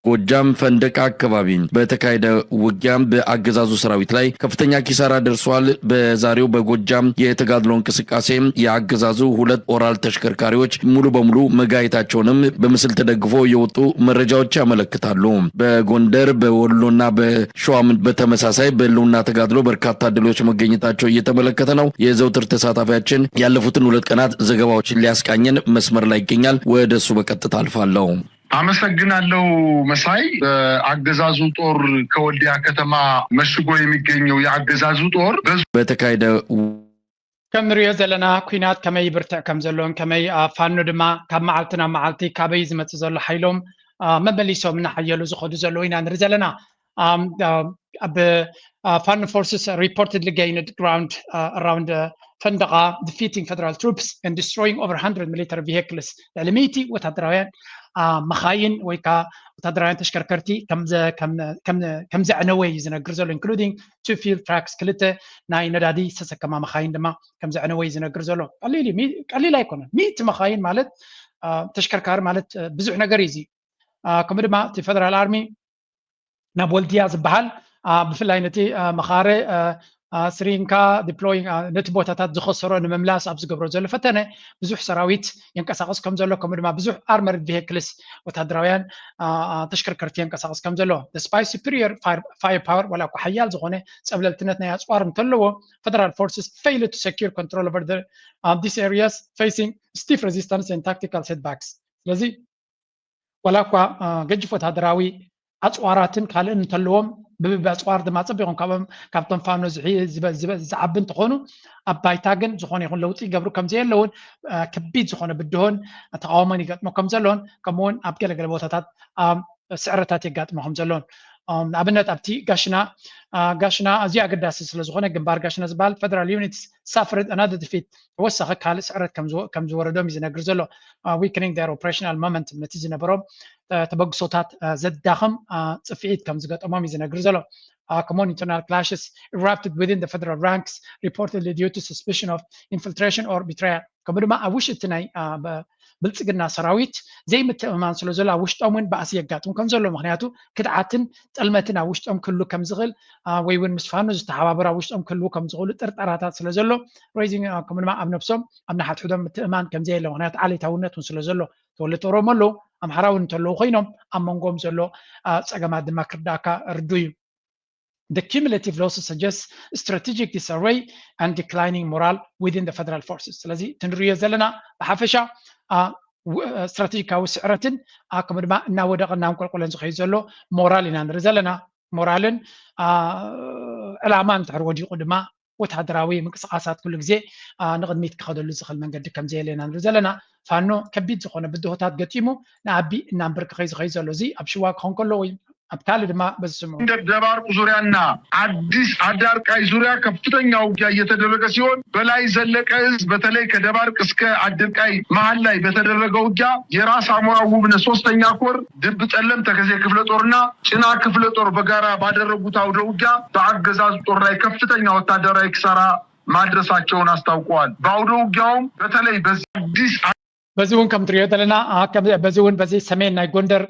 ጎጃም ፈንደቃ አካባቢ በተካሄደ ውጊያ በአገዛዙ ሰራዊት ላይ ከፍተኛ ኪሳራ ደርሷል። በዛሬው በጎጃም የተጋድሎ እንቅስቃሴ የአገዛዙ ሁለት ኦራል ተሽከርካሪዎች ሙሉ በሙሉ መጋየታቸውንም በምስል ተደግፎ የወጡ መረጃዎች ያመለክታሉ። በጎንደር በወሎና በሸዋም በተመሳሳይ በህልውና ተጋድሎ በርካታ ድሎች መገኘታቸው እየተመለከተ ነው። የዘውትር ተሳታፊያችን ያለፉትን ሁለት ቀናት ዘገባዎችን ሊያስቃኘን መስመር ላይ ይገኛል። ወደ እሱ በቀጥታ አልፋለሁ። አመሰግናለሁ መሳይ። በአገዛዙ ጦር ከወልዲያ ከተማ መሽጎ የሚገኘው የአገዛዙ ጦር በዙ በተካሄደ ከም ንሪኦ ዘለና ኩናት ከመይ ይብርትዕ ከም ዘሎን ከመይ ፋኖ ድማ ካብ መዓልቲ ናብ መዓልቲ ካበይ ዝመፅእ ዘሎ ሓይሎም መመሊሶም እናሓየሉ ዝኸዱ ዘለዉ ኢና ንርኢ ዘለና። ኣብ ፋኖ forces reportedly gained ground around ፈንደቓ, defeating federal troops and destroying over one hundred military vehicles, ልዕሊ ሚእቲ ወታደራውያን መኻይን ወይ ከዓ ወታደራውያን ተሽከርከርቲ ከም ዘዕነወ እዩ ዝነግር ዘሎ, including two fuel trucks, ክልተ ናይ ነዳዲ ዝተሰከማ መኻይን ድማ ከም ዘዕነወ እዩ ዝነግር ዘሎ። ቀሊል ኣይኮነን። ሚእቲ መኻይን ማለት ተሽከርካሪ ማለት ብዙሕ ነገር እዩ። እዚ ከምኡ ድማ እቲ ፌደራል ኣርሚ ናብ ወልድያ ዝበሃል ብፍላይ ነቲ መኻረ ስሪንካ ዲፕሎይንግ ነቲ ቦታታት ዝኸሰሮ ንምምላስ ኣብ ዝገብሮ ዘሎ ፈተነ ብዙሕ ሰራዊት የንቀሳቐስ ከም ዘሎ ከምኡ ድማ ብዙሕ ኣርመርድ ቪሄክልስ ወታደራውያን ተሽከርከርቲ የንቀሳቐስ ከም ዘሎ despite superior fire power ዋላ እኳ ሓያል ዝኾነ ጸብለልትነት ናይ ኣጽዋር እንተለዎ federal forces fail to secure control over the these areas facing stiff resistance and tactical setbacks። ስለዚ ዋላ እኳ ገጅፍ ወታደራዊ ኣፅዋራትን ካልእን እንተለዎም ብብቢ ኣፅዋር ድማ ፀቢቖም ካብኦም ካብቶም ፋኖ ዝዓቢ እንትኾኑ ኣብ ባይታ ግን ዝኾነ ይኹን ለውጢ ይገብሩ ከም ዘየለውን ከቢድ ዝኾነ ብድሆን ተቃውሞን ይገጥሞ ከም ዘለውን ከምኡውን ኣብ ገለገለ ቦታታት ስዕረታት የጋጥሞ ከም ዘለውን ንኣብነት ኣብቲ ጋሽና ጋሽና ኣዝዩ ኣገዳሲ ስለ ዝኾነ ግንባር ጋሽና ዝበሃል federal units suffered another defeat ተወሳኺ ካልእ ስዕረት ከም ዝወረዶም እዩ ዝነግር ዘሎ weakening their operational momentum ነቲ ዝነበሮም ተበግሶታት ዘዳኽም ፅፍዒት ከም ዝገጠሞም እዩ ዝነግር ዘሎ ከምኡውን internal clashes erupted within the federal ranks reportedly due to suspicion of infiltration or betrayal ከምኡ ድማ ኣብ ውሽጢ ናይ ብልፅግና ሰራዊት ዘይምትእምማን ስለ ዘሎ ኣብ ውሽጦም እውን ባእሲ የጋጥም ከም ዘሎ ምክንያቱ ክድዓትን ጥልመትን ኣብ ውሽጦም ክህሉ ከም ዝኽእል ወይ እውን ምስ ፋኖ ዝተሓባበሩ ኣብ ውሽጦም ክህልዉ ከም ዝኽእሉ ጥርጠራታት ስለ ዘሎ raising ከምኡ ድማ ኣብ ነብሶም ኣብ ንሓድሕዶም ምትእማን ከም ዘየለ ምክንያቱ ዓሌታውነት እውን ስለ ዘሎ ተወለድቲ ኦሮሞ ኣለዉ ኣምሓራ እውን እንተለዉ ኮይኖም ኣብ መንጎም ዘሎ ፀገማት ድማ ክርዳእካ ርዱ እዩ the cumulative losses suggest strategic disarray and declining morale within the federal forces ስለዚ ትንሪዮ ዘለና ብሓፈሻ ስትራቴጂካዊ ስዕረትን ከምኡ ድማ እናወደቐ እናንቆልቆለን ዝኸይድ ዘሎ ሞራል ኢና ንርኢ ዘለና ሞራልን ዕላማ እንድሕር ወዲቑ ድማ ወታደራዊ ምንቅስቃሳት ኩሉ ግዜ ንቅድሚት ክኸደሉ ዝኽእል መንገዲ ከም ዘየለ ኢና ንርኢ ዘለና ፋኖ ከቢድ ዝኾነ ብድሆታት ገጢሙ ንኣቢ እናንበርክኸ ዝኸይድ ዘሎ እዚ ኣብ ሽዋ ክኾን ከሎ ወይ ኣብ ካልእ ድማ በዚ ስምዑ ደባርቅ ዙሪያና አዲስ አዳርቃይ ዙሪያ ከፍተኛ ውጊያ እየተደረገ ሲሆን በላይ ዘለቀ እዝ በተለይ ከደባርቅ እስከ አድርቃይ መሀል ላይ በተደረገ ውጊያ የራስ አሞራ ውብነ ሶስተኛ ኮር ድብ ጠለም ተከዜ ክፍለ ጦርና ጭና ክፍለ ጦር በጋራ ባደረጉት አውደ ውጊያ በአገዛዙ ጦር ላይ ከፍተኛ ወታደራዊ ኪሳራ ማድረሳቸውን አስታውቀዋል። በአውደ ውጊያውም በተለይ በዚህ አዲስ በዚ እውን ከም ትሪኦ ዘለና በዚ እውን በዚ ሰሜን ናይ ጎንደር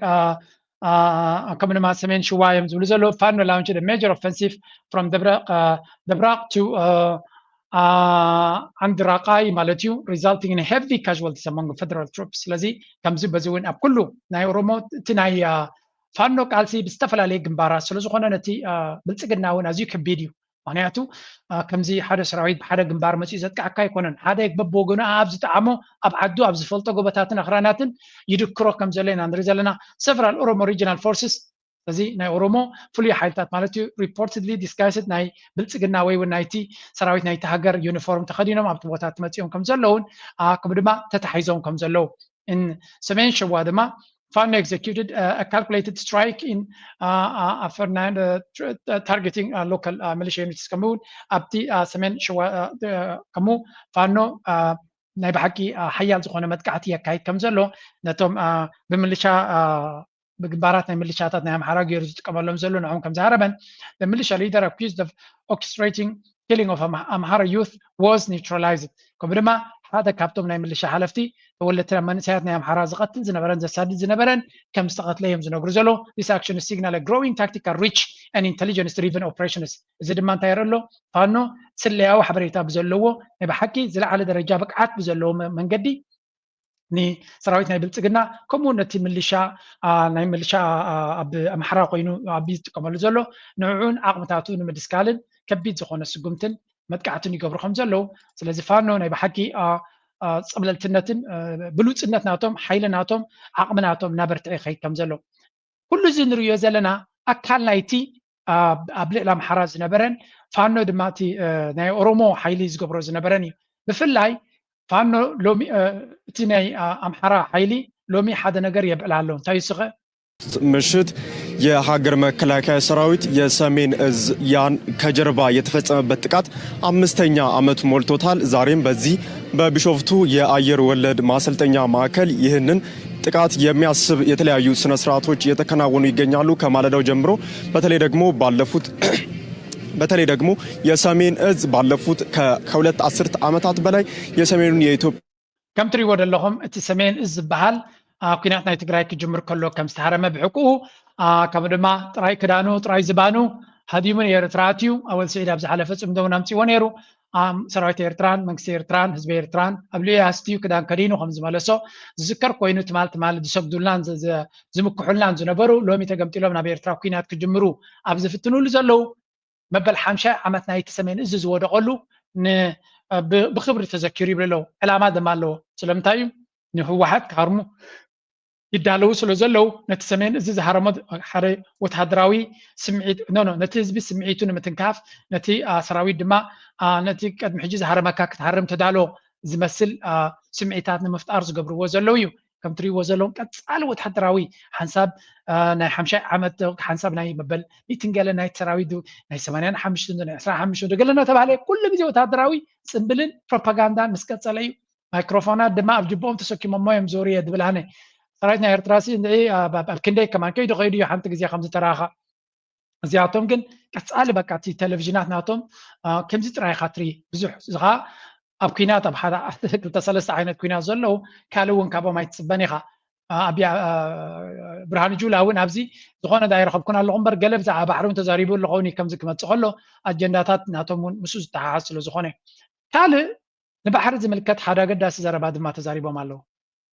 ከም ድማ ሰሜን ሽዋ እዮም ዝብሉ ዘለዉ ፋኖ launched major offensive from ደብራቅ to ኣድራቃይ ማለት እዩ resulting in heavy casualties among federal troops ስለዚ ከምዚ በዚ እውን ኣብ ኩሉ ናይ ኦሮሞ እቲ ናይ ፋኖ ቃልሲ ብዝተፈላለየ ግንባራት ስለዝኾነ ነቲ ብልፅግና እውን ኣዝዩ ከቢድ እዩ ምክንያቱ ከምዚ ሓደ ሰራዊት ብሓደ ግንባር መፅኡ ዘጥቃዕካ ኣይኮነን ሓደ በብወገኑ ኣብ ዝጠዓሞ ኣብ ዓዱ ኣብ ዝፈልጦ ጎበታትን ኣኽራናትን ይድክሮ ከም ዘሎ ኢና ንርኢ ዘለና several ኦሮሞ regional forces ስለዚ ናይ ኦሮሞ ፍሉይ ሓይልታት ማለት እዩ reportedly disguised ናይ ብልፅግና ወይ እውን ናይቲ ሰራዊት ናይቲ ሃገር ዩኒፎርም ተኸዲኖም ኣብቲ ቦታ መፂኦም ከም ዘለውን ከምኡ ድማ ተታሒዞም ከም ዘለዉ ሰሜን ሸዋ ድማ Fano executed a calculated strike in after targeting local militia units ከምኡ እውን ኣብቲ ሰሜን ሸዋ ከምኡ ፋኖ ናይ ብሓቂ ሓያል ዝኾነ መጥቃዕቲ የካይድ ከም ዘሎ ነቶም ብምልሻ ብግንባራት ናይ ምልሻታት ናይ ኣምሓራ ገይሩ ዝጥቀመሎም ዘሎ ንዕኦም ከም ዝሃረመን the militia leader accused of orchestrating killing of Amhara youth was neutralized ከምኡ ድማ ሓደ ካብቶም ናይ ምልሻ ሓለፍቲ ተወለድቲ መንእሰያት ናይ ኣምሓራ ዝቐትል ዝነበረን ዘሳድድ ዝነበረን ከም ዝተቐትለ እዮም ዝነግሩ ዘለዉ this action signal growing tactical reach and intelligence driven operations እዚ ድማ እንታይ የርኢ ኣሎ ፋኖ ስለያዊ ሓበሬታ ብዘለዎ ናይ ብሓቂ ዝለዓለ ደረጃ ብቅዓት ብዘለዎ መንገዲ ንሰራዊት ናይ ብልፅግና ከምኡ ነቲ ምልሻ ናይ ምልሻ ኣብ ኣምሓራ ኮይኑ ኣብ ዝጥቀመሉ ዘሎ ንዕኡን ዓቕምታቱ ንምድስካልን ከቢድ ዝኾነ ስጉምትን መጥቃዕትን ይገብሩ ከም ዘለዉ ስለዚ ፋኖ ናይ ብሓቂ ፀብለልትነትን ብሉፅነት ናቶም ሓይሊ ናቶም ዓቕሚ ናቶም እናበርትዐ ይኸይድ ከም ዘሎ ኩሉ እዚ ንርእዮ ዘለና ኣካል ናይቲ ኣብ ልዕሊ ኣምሓራ ዝነበረን ፋኖ ድማ እቲ ናይ ኦሮሞ ሓይሊ ዝገብሮ ዝነበረን እዩ ብፍላይ ፋኖ ሎሚ እቲ ናይ ኣምሓራ ሓይሊ ሎሚ ሓደ ነገር የብዕል ኣሎ እንታይ ይስኸ ምሽት የሀገር መከላከያ ሰራዊት የሰሜን እዝ ያን ከጀርባ የተፈጸመበት ጥቃት አምስተኛ ዓመት ሞልቶታል። ዛሬም በዚህ በቢሾፍቱ የአየር ወለድ ማሰልጠኛ ማዕከል ይህንን ጥቃት የሚያስብ የተለያዩ ስነ ስርዓቶች እየተከናወኑ ይገኛሉ። ከማለዳው ጀምሮ በተለይ ደግሞ ባለፉት በተለይ ደግሞ የሰሜን እዝ ባለፉት ከሁለት አስርት ዓመታት በላይ የሰሜኑን የኢትዮጵያ ከም ትሪእዎ ዘለኹም እቲ ሰሜን እዝ ዝበሃል ኩናት ናይ ትግራይ ክጅምር ከሎ ከም ዝተሃረመ ብሕቁኡ ከምኡ ድማ ጥራይ ክዳኑ ጥራይ ዝባኑ ሃዲሙ ንኤርትራ ኣትዩ ኣወል ስዒድ ኣብ ዝሓለፈ ፅምዶ እውን ኣምፅዎ ነይሩ ሰራዊት ኤርትራን መንግስቲ ኤርትራን ህዝቢ ኤርትራን ኣብ ልኡ ኣስትዩ ክዳን ከዲኑ ከም ዝመለሶ ዝዝከር ኮይኑ ትማል ትማል ዝሰግዱልናን ዝምክሑልናን ዝነበሩ ሎሚ ተገምጢሎም ናብ ኤርትራ ኩናት ክጅምሩ ኣብ ዝፍትኑሉ ዘለዉ መበል ሓምሻይ ዓመት ናይቲ ሰሜን እዚ ዝወደቐሉ ብክብሪ ተዘኪሩ ይብሉ ኣለዉ። ዕላማ ድማ ኣለዎ። ስለምንታይ እዩ ንህወሓት ክሃርሙ ይዳለዉ ስለ ዘለዉ ነቲ ሰሜን እዚ ዝሃረሞ ሓደ ወታደራዊ ስምዒት ኖ ኖ ነቲ ህዝቢ ስምዒቱ ንምትንካፍ ነቲ ሰራዊት ድማ ነቲ ቅድሚ ሕጂ ዝሃረመካ ክትሃርም ተዳሎ ዝመስል ስምዒታት ንምፍጣር ዝገብርዎ ዘለዉ እዩ። ከም ትሪእዎ ዘለኹም ቀፃሊ ወታደራዊ ሓንሳብ ናይ ሓምሻይ ዓመት ሓንሳብ ናይ መበል ሚእትን ገለ ናይ ሰራዊት ናይ ሰማንያን ሓሙሽተን ናይ ዕስራን ሓሙሽተን ዶ ገለ እናተባህለ ኩሉ ግዜ ወታደራዊ ፅምብልን ፕሮፓጋንዳን ምስ ቀፀለ እዩ። ማይክሮፎናት ድማ ኣብ ጅብኦም ተሰኪሞሞ እዮም ዞሩ እየ ዝብል ኣነ። ሰራዊት ናይ ኤርትራ ሲ እንድዒ ኣብ ክንደይ ከማን ከይዱ ከይዱ እዩ ሓንቲ ግዜ ከም ዝተራኸ እዚኣቶም ግን ቀፃሊ በቃ እቲ ቴሌቪዥናት ናቶም ከምዚ ጥራይ ኢኻ ትርኢ ብዙሕ እዚ ከዓ ኣብ ኩናት ኣብ ሓደ ክልተ ሰለስተ ዓይነት ኩናት ዘለዉ ካልእ እውን ካብኦም ኣይትፅበን ኢኻ ኣብያ ብርሃን ጁላ እውን ኣብዚ ዝኾነ ዳ ይረኸብኩን ኣለኹ እምበር ገለ ብዛዕባ ባሕሪ እውን ተዛሪቡ ኣለኸውን እዩ ከምዚ ክመፅእ ከሎ ኣጀንዳታት ናቶም እውን ምስ ዝተሓሓዝ ስለ ዝኾነ ካልእ ንባሕሪ ዝምልከት ሓደ ኣገዳሲ ዘረባ ድማ ተዛሪቦም ኣለዉ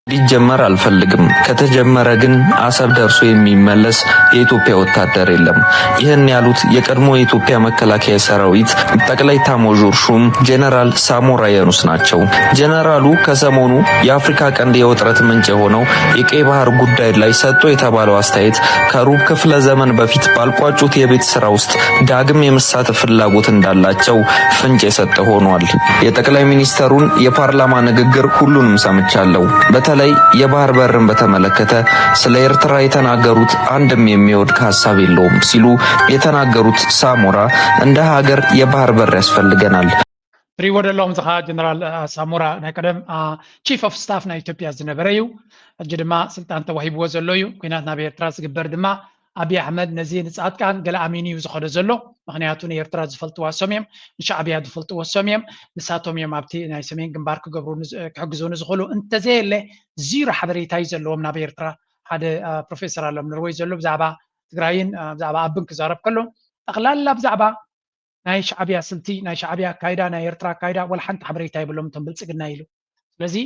ሊጀመር አልፈልግም ከተጀመረ ግን አሰብ ደርሶ የሚመለስ የኢትዮጵያ ወታደር የለም። ይህን ያሉት የቀድሞ የኢትዮጵያ መከላከያ ሰራዊት ጠቅላይ ኤታማዦር ሹም ጀነራል ሳሞራ የኑስ ናቸው። ጀነራሉ ከሰሞኑ የአፍሪካ ቀንድ የውጥረት ምንጭ የሆነው የቀይ ባህር ጉዳይ ላይ ሰጡ የተባለው አስተያየት ከሩብ ክፍለ ዘመን በፊት ባልቋጩት የቤት ስራ ውስጥ ዳግም የመሳተፍ ፍላጎት እንዳላቸው ፍንጭ የሰጠ ሆኗል። የጠቅላይ ሚኒስተሩን የፓርላማ ንግግር ሁሉንም ሰምቻለሁ። በተለይ የባህር በርን በተመለከተ ስለ ኤርትራ የተናገሩት አንድም የሚወድቅ ሀሳብ የለውም ሲሉ የተናገሩት ሳሞራ እንደ ሀገር የባህር በር ያስፈልገናል። ትሪእዎ ዘለኹም ዝኻ ጀነራል ሳሞራ ናይ ቀደም ቺፍ ኦፍ ስታፍ ናይ ኢትዮጵያ ዝነበረ እዩ ሕጂ ድማ ስልጣን ተዋሂብዎ ዘሎ እዩ ኩናት ናብ ኤርትራ ዝግበር ድማ ኣብይ ኣሕመድ ነዚ ንፃድቃን ገለ ኣሚኑ እዩ ዝኸዶ ዘሎ ምክንያቱ ንኤርትራ ዝፈልጥዋ እሶም እዮም ንሻዕብያ ዝፈልጥዎ እሶም እዮም ንሳቶም እዮም ኣብቲ ናይ ሰሜን ግንባር ክገብሩ ክሕግዙ ንዝኽእሉ እንተዘየለ ዚሮ ሓበሬታ እዩ ዘለዎም ናብ ኤርትራ ሓደ ፕሮፌሰር ኣሎም ንርወይ ዘሎ ብዛዕባ ትግራይን ብዛዕባ ኣብን ክዛረብ ከሎ ጠቕላላ ብዛዕባ ናይ ሻዕብያ ስልቲ ናይ ሻዕብያ ኣካይዳ ናይ ኤርትራ ኣካይዳ ወላ ሓንቲ ሓበሬታ የብሎም እቶም ብልፅግና ኢሉ ስለዚ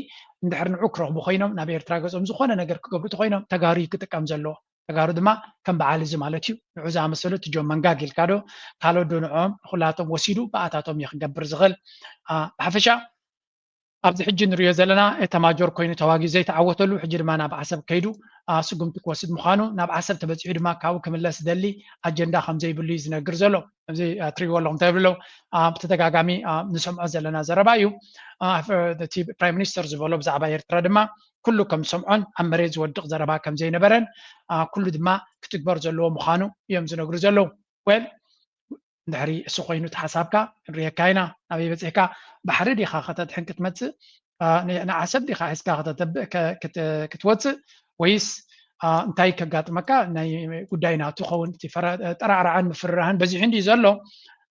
እንድሕር ንዑ ክረኽቡ ኮይኖም ናብ ኤርትራ ገጾም ዝኾነ ነገር ክገብሩ ተኮይኖም ተጋሩ ክጥቀም ዘለዎ ተጋሩ ድማ ከም በዓል እዚ ማለት እዩ ንዑ ዝኣመሰሉ እቲ ጆም መንጋግ ኢልካ ዶ ካልኦት ዶ ንዕኦም ንኩላቶም ወሲዱ ብኣታቶም እዩ ክገብር ዝኽእል ብሓፈሻ ኣብዚ ሕጂ ንሪኦ ዘለና ኤታማጆር ኮይኑ ተዋጊኡ ዘይተዓወተሉ፣ ሕጂ ድማ ናብ ዓሰብ ከይዱ፣ አ፣ ስጉምቲ ክወስድ ምዃኑ፣ ናብ ዓሰብ ተበጺሑ ድማ ካብኡ ክምለስ ዝደሊ ኣጀንዳ ከም ዘይብሉ እዩ ዝነግር ዘሎ። እዚ፣ አ፣ ትሪእዎ ኣለኹም እንታይ ይብሉ ኣለዉ? አ፣ ብተደጋጋሚ፣ አ፣ ንሰምዖ ዘለና ዘረባ እዩ። አ፣ እቲ ፕራይም ሚኒስተር ዝበሎ ብዛዕባ ኤርትራ ድማ ኩሉ ከም ዝሰምዖን ኣብ መሬት ዝወድቕ ዘረባ ከም ዘይነበረን፣ አ፣ ኩሉ ድማ ክትግበር ዘለዎ ምዃኑ እዮም ዝነግሩ ዘለዉ። ዌል፣ እንድሕሪ እሱ ኮይኑ እቲ ሓሳብካ ክንርእየካ ኢና። ናበይ በጺሕካ? ባሕሪ ዲኻ ከተድሕን ክትመጽእ? አ፣ ን-፣ ንዓሰብ ዲኻ ሒዝካ ከተተብእ ከ-፣ ክት-፣ ክትወጽእ? ወይስ፣ አ፣ እንታይ ከጋጥመካ? ናይ ጉዳይ ናቱ ኸውን። እቲ ፈረ-፣ ጠራዕራዕን ምፍርራህን በዚሑ እንድዩ ዘሎ።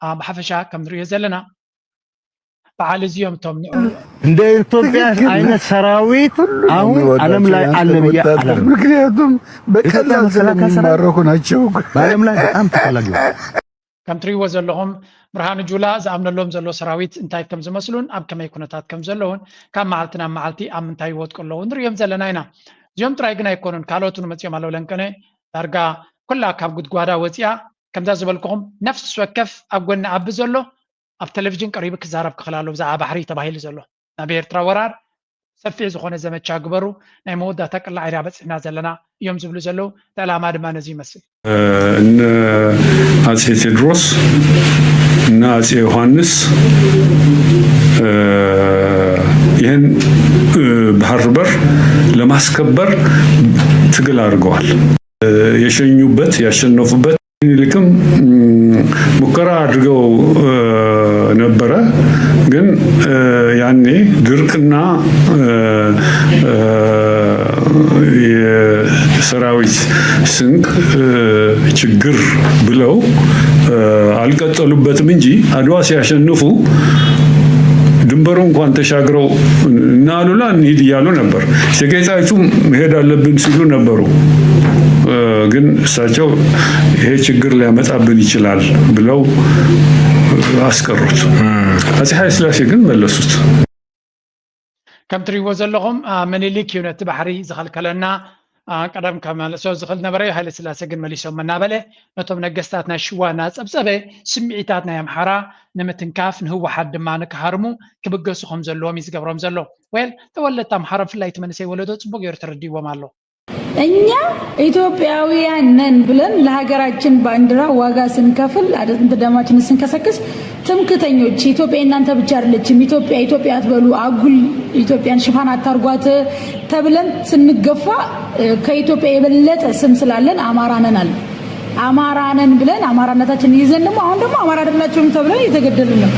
አ፣ ብሓፈሻ ከም ንርእዮ ዘለና በዓል እዚኦም እቶም ንዑ እንደ ኢትዮጵያ ትክክል። አይነት ሰራዊት ሁሉ አሁን የሚወዳቸው ዓለም ላይ የአንተ አለ ብዬ ወታደር። አላምንም። ምክንያቱም በቀላል ኢትዮጵያ መከላከያ ሰራዊት ስለሚማረኩ ናቸው። በዓለም ላይ በጣም ተፈላጊ ነው። ከም ትሪእዎ ዘለኹም ብርሃኑ ጁላ ዝኣምነሎም ዘሎ ሰራዊት እንታይ ከም ዝመስሉን ኣብ ከመይ ኩነታት ከም ዘለውን ካብ መዓልቲ ናብ መዓልቲ ኣብ ምንታይ ይወድቁ ኣለዉ ንሪኦም ዘለና ኢና። እዚኦም ጥራይ ግን ኣይኮኑን፣ ካልኦት እውን መፂኦም ኣለዉ። ለንቀነ ዳርጋ ኩላ ካብ ጉድጓዳ ወፂኣ፣ ከምዛ ዝበልኩኹም ነፍሲ ወከፍ ኣብ ጎኒ ኣቢ ዘሎ ኣብ ቴሌቪዥን ቀሪቡ ክዛረብ ክኽእል ኣለዎ። ብዛዕባ ባሕሪ ተባሂሉ ዘሎ ናብ ኤርትራ ወራር ሰፊሕ ዝኾነ ዘመቻ ግበሩ፣ ናይ መወዳእታ ቅላዕ ኢና በፂሕና ዘለና እዮም ዝብሉ ዘለዉ። እቲ ዕላማ ድማ ነዚ ይመስል። እነ አጼ ቴዎድሮስ እና አጼ ዮሐንስ፣ እ፣ ይህን፣ እ፣ ባህር በር ለማስከበር ትግል አድርገዋል። እ፣ የሸኙበት፣ ያሸነፉበት ምኒልክም፣ ም፣ ሙከራ አድርገው፣ እ፣ ነበረ። ግን፣ እ፣ ያኔ ድርቅና፣ እ፣ እ፣ የሰራዊት ስንቅ፣ እ፣ ችግር ብለው፣ እ፣ አልቀጠሉበትም እንጂ አድዋ ሲያሸንፉ ድንበሩ እንኳን ተሻግረው እነ አሉላ እንሂድ እያሉ ነበር። እቴጌ ጣይቱ መሄድ አለብን ሲሉ ነበሩ። እ፣ ግን እሳቸው ይሄ ችግር ሊያመጣብን ይችላል ብለው አስቀሩት። አጼ ኃይለ ሥላሴ ግን መለሱት። ከም ትሪእዎ ዘለኹም፣ አ፣ ምኒልክ እዩ ነቲ ባሕሪ ዝኸልከለና። አ፣ ቀደም ከመልሶ ዝኽእል ነበረ፣ ሃይለ ስላሴ ግን መሊሶም እናበለ ነቶም ነገስታት ናይ ሽዋ እናጸብጸበ ስምዒታት ናይ ኣምሓራ ንምትንካፍ ንህወሓት ድማ ንክሃርሙ ክብገሱ ከም ዘለዎም እዩ ዝገብሮም ዘሎ። ዌል፣ ተወለድቲ ኣምሓራ ብፍላይ እቲ መንእሰይ ወለዶ ጽቡቅ ገይሩ ተረዲእዎም ኣሎ። እኛ ኢትዮጵያውያን ነን ብለን ለሀገራችን ባንዲራ ዋጋ ስንከፍል አጥንት ደማችንን ስንከሰክስ ትምክተኞች ኢትዮጵያ የእናንተ ብቻ አይደለችም፣ ኢትዮጵያ ኢትዮጵያ አትበሉ፣ አጉል ኢትዮጵያን ሽፋን አታርጓት ተብለን ስንገፋ፣ እ፣ ከኢትዮጵያ የበለጠ ስም ስላለን አማራ ነን አለ። አማራ ነን ብለን አማራነታችንን ይዘን ደግሞ አሁን ደግሞ አማራ አይደላችሁም ተብለን እየተገደልን ነው።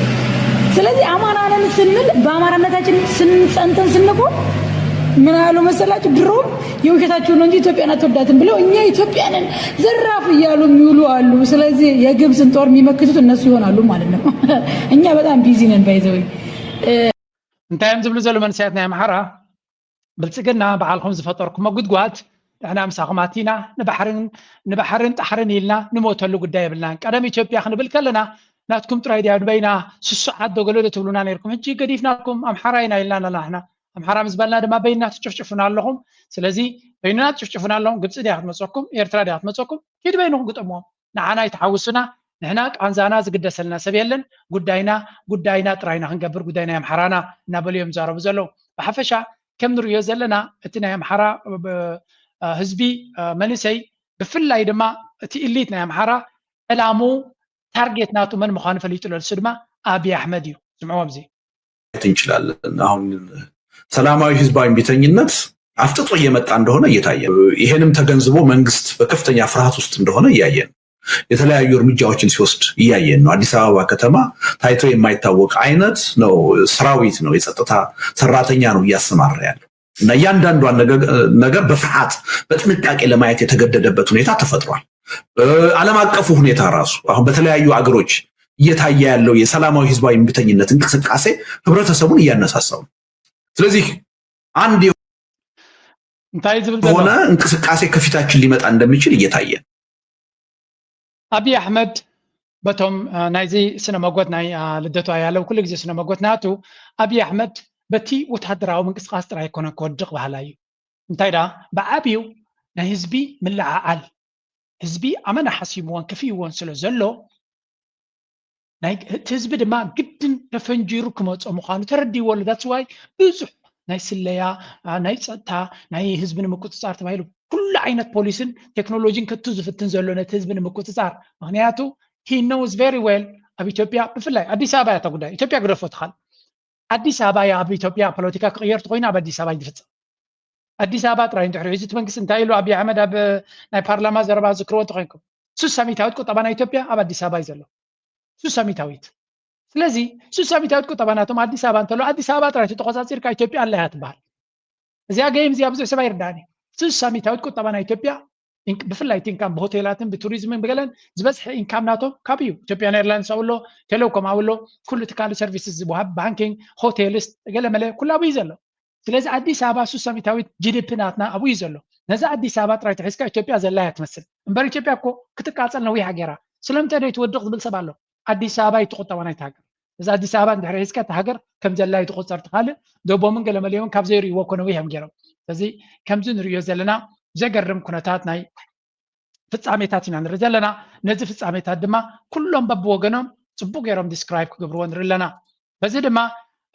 ስለዚህ አማራ ነን ስንል በአማራነታችን ስን-፣ ጸንተን ስንቆም ምን አሉ መሰላችሁ? ድሮም የውሸታችሁን ነው እንጂ ኢትዮጵያን አትወዳትም ብለው እኛ ኢትዮጵያ ነን ዘራፍ እያሉ የሚውሉ አሉ። ስለዚህ የግብፅን ጦር የሚመክቱት እነሱ ይሆናሉ ማለት ነው። እኛ በጣም ቢዚ ነን። ባይዘወይ እንታይ እዮም ዝብሉ ዘለዉ መንእሰያት ናይ ኣምሓራ? ብልጽግና በዓልኹም ዝፈጠርኩሞ ጉድጓድ ንሕና ምሳኹም ኣቲና ንባሕርን፣ ንባሕርን ጣሕርን ኢልና ንሞተሉ ጉዳይ የብልናን። ቀደም ኢትዮጵያ ክንብል ከለና ናትኩም ጥራይ ድያ ንበይና ስሱዓት ዶ ገለ ዶ ትብሉና ነይርኩም። ሕጂ ገዲፍናልኩም ኣምሓራ ኢና ኢልና ኣለና ንሕና። ኣምሓራ ምስ በልና ድማ በይንና ትጭፍጭፉና ኣለኹም። ስለዚ በይንና ትጭፍጭፉና ኣለኹም። ግብፂ ድያ ክትመፀኩም? ኤርትራ ድያ ክትመፀኩም? ኪድ በይንኹም ግጠምዎም። ንዓና ይትሓውሱና፣ ንሕና ቃንዛና ዝግደሰልና ሰብ የለን። ጉዳይና፣ ጉዳይና ጥራይና ክንገብር፣ ጉዳይ ናይ ኣምሓራና እናበሉ እዮም ዝዛረቡ ዘለዉ። ብሓፈሻ ከም ንርእዮ ዘለና እቲ ናይ ኣምሓራ፣ ብ-፣ እ፣ ህዝቢ፣ እ፣ መንእሰይ ብፍላይ ድማ እቲ ኢሊት ናይ ኣምሓራ ዕላሙ ታርጌት ናቱ መን ምዃኑ ፈሊጡ ኣሎ። እሱ ድማ ኣብይ ኣሕመድ እዩ። ስምዕዎ ኣብዚ። እንችላለን። አሁን ሰላማዊ ህዝባዊ እምቢተኝነት አፍጥጦ እየመጣ እንደሆነ እየታየ ነው። ይሄንም ተገንዝቦ መንግስት በከፍተኛ ፍርሃት ውስጥ እንደሆነ እያየን ነው። የተለያዩ እርምጃዎችን ሲወስድ እያየን ነው። አዲስ አበባ ከተማ ታይቶ የማይታወቅ አይነት ነው፣ ሰራዊት ነው፣ የጸጥታ ሰራተኛ ነው እያሰማራ ያለው እና እያንዳንዷን ነገ-፣ ነገር በፍርሃት በጥንቃቄ ለማየት የተገደደበት ሁኔታ ተፈጥሯል። እ፣ ዓለም አቀፉ ሁኔታ ራሱ አሁን በተለያዩ አገሮች እየታየ ያለው የሰላማዊ ህዝባዊ እምቢተኝነት እንቅስቃሴ ህብረተሰቡን እያነሳሳው ነው። ስለዚህ አንድ እንታይ ዝብል ዘሎ? የሆነ እንቅስቃሴ ከፊታችን ሊመጣ እንደሚችል እየታየ ነው። ኣብይ ኣሕመድ በቶም፣ አ፣ ናይዚ ስነ መጎት ናይ፣ አ፣ ልደቱ ኣያለው ኩሉ ግዜ ስነ መጎት ናቱ፣ ኣብይ ኣሕመድ በቲ ወታደራዊ ምንቅስቃስ ጥራይ ኣይኮነን ክወድቕ በሃላይ እዩ። እንታይ ደኣ ብዓብዩ ናይ ህዝቢ ምልዕዓል፣ ህዝቢ ኣመና ሓሲምዎን ከፊእዎን ስለ ዘሎ፣ ናይ እቲ ህዝቢ ድማ ግድን ተፈንጂሩ ክመፆ ምዃኑ ተረዲዎ ኣሎ። That's why ብዙሕ ናይ ስለያ፣ ናይ ፀጥታ፣ ናይ ህዝቢ ንምቁፅፃር ተባሂሉ ኩሉ ዓይነት ፖሊስን ቴክኖሎጂን ከቱ ዝፍትን ዘሎ ነቲ ህዝቢ ንምቁፅፃር። ምክንያቱ he knows very well ኣብ ኢትዮጵያ ብፍላይ ኣዲስ ኣበባ እያ እታ ጉዳይ። ኢትዮጵያ ግደፎ ትኻል ኣዲስ ኣበባ እያ ኣብ ኢትዮጵያ ፖለቲካ ክቕየር ተኮይኑ ኣብ ኣዲስ ኣበባ እዩ ዝፍፀም። ኣዲስ ኣበባ ጥራይ እንድሕሪ ሒዙ እቲ መንግስቲ እንታይ ኢሉ ኣብይ ኣሕመድ ኣብ ናይ ፓርላማ ዘረባ ዝክርዎ እንተኮይንኩም ስሳ ሚታዊት ቁጠባ ናይ ኢትዮጵያ ኣብ ኣዲስ ኣበባ እዩ ዘሎ። ስሳ ሚታዊት ስለዚ ስሳ ሚታዊት ቁጠባ ናቶም ኣዲስ ኣበባ እንተሎ ኣዲስ ኣበባ ጥራይ ተቆፃፂርካ ኢትዮጵያ ኣላ እያ ትበሃል። እዚኣ ገይም እዚኣ ብዙሕ ሰብ ኣይርዳእን እዩ። ስሳ ሚታዊት ቁጠባ ናይ ኢትዮጵያ ብፍላይ ኢንካም ብሆቴላትን ብቱሪዝምን ብገለን ዝበዝሐ ኢንካም ናቶም ካብ እዩ። ኢትዮጵያን ኤርላይንስ ኣብሎ፣ ቴሌኮም ኣብሎ፣ ኩሉ ትካል ሰርቪስስ ዝወሃብ ባንኪንግ፣ ሆቴልስ ገለመለ ኩሉ ኣብዩ ዘሎ። ስለዚ ኣዲስ ኣበባ ሱሳ ሚታዊት ጂዲፒ ናትና ኣብኡ እዩ ዘሎ። ነዛ ኣዲስ ኣበባ ጥራይ ተሒዝካ ኢትዮጵያ ዘላ እያ ትመስል እምበር ኢትዮጵያ እኮ ክትቃፀል ነዊሕ ሃገራ ስለምንታይ ዶ ይትወድቕ ዝብል ሰብ ኣሎ። ኣዲስ ኣበባ ይትቁጠባ ናይቲ ሃገር እዛ ኣዲስ ኣበባ እንድሕር ሒዝካ እቲ ሃገር ከም ዘላ ይትቁፀር ትካልእ ደቦምን ገለመለዮምን ካብ ዘይርእይዎ እኮ ነዊሕ እዮም ገይሮም። ስለዚ ከምዚ ንርእዮ ዘለና ዘገርም ኩነታት ናይ ፍጻሜታት ኢና ንርኢ ዘለና። ነዚ ፍጻሜታት ድማ ኩሎም በብወገኖም ጽቡቅ ገይሮም ዲስክራይብ ክገብርዎ ንርኢ ኣለና። በዚ ድማ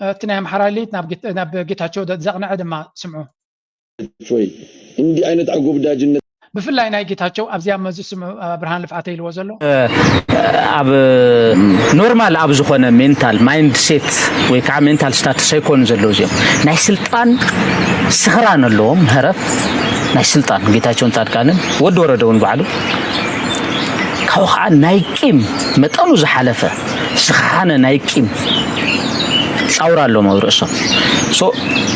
እቲ ናይ ኣምሓራ ኤሊት ናብ ጌታቸው ዘቕንዐ ድማ ስምዑ። ወይ እንዲህ አይነት አጎብዳጅነት ብፍላይ ናይ ጌታቸው ኣብዚኣ መዚ ስምዑ ብርሃን ልፍዓተ ኢልዎ ዘሎ ኣብ ኖርማል ኣብ ዝኾነ ሜንታል ማይንድ ሴት ወይ ከዓ ሜንታል ስታትስ ኣይኮኑ ዘለዉ እዚኦም ናይ ስልጣን ስኽራን ኣለዎም። ህረፍ ናይ ስልጣን ጌታቸውን ፃድቃንን ወዲ ወረደ እውን ባዕሉ ካብኡ ከዓ ናይ ቂም መጠኑ ዝሓለፈ ዝኸሓነ ናይ ቂም ፃውራ ኣለዎም ኣብ ርእሶም።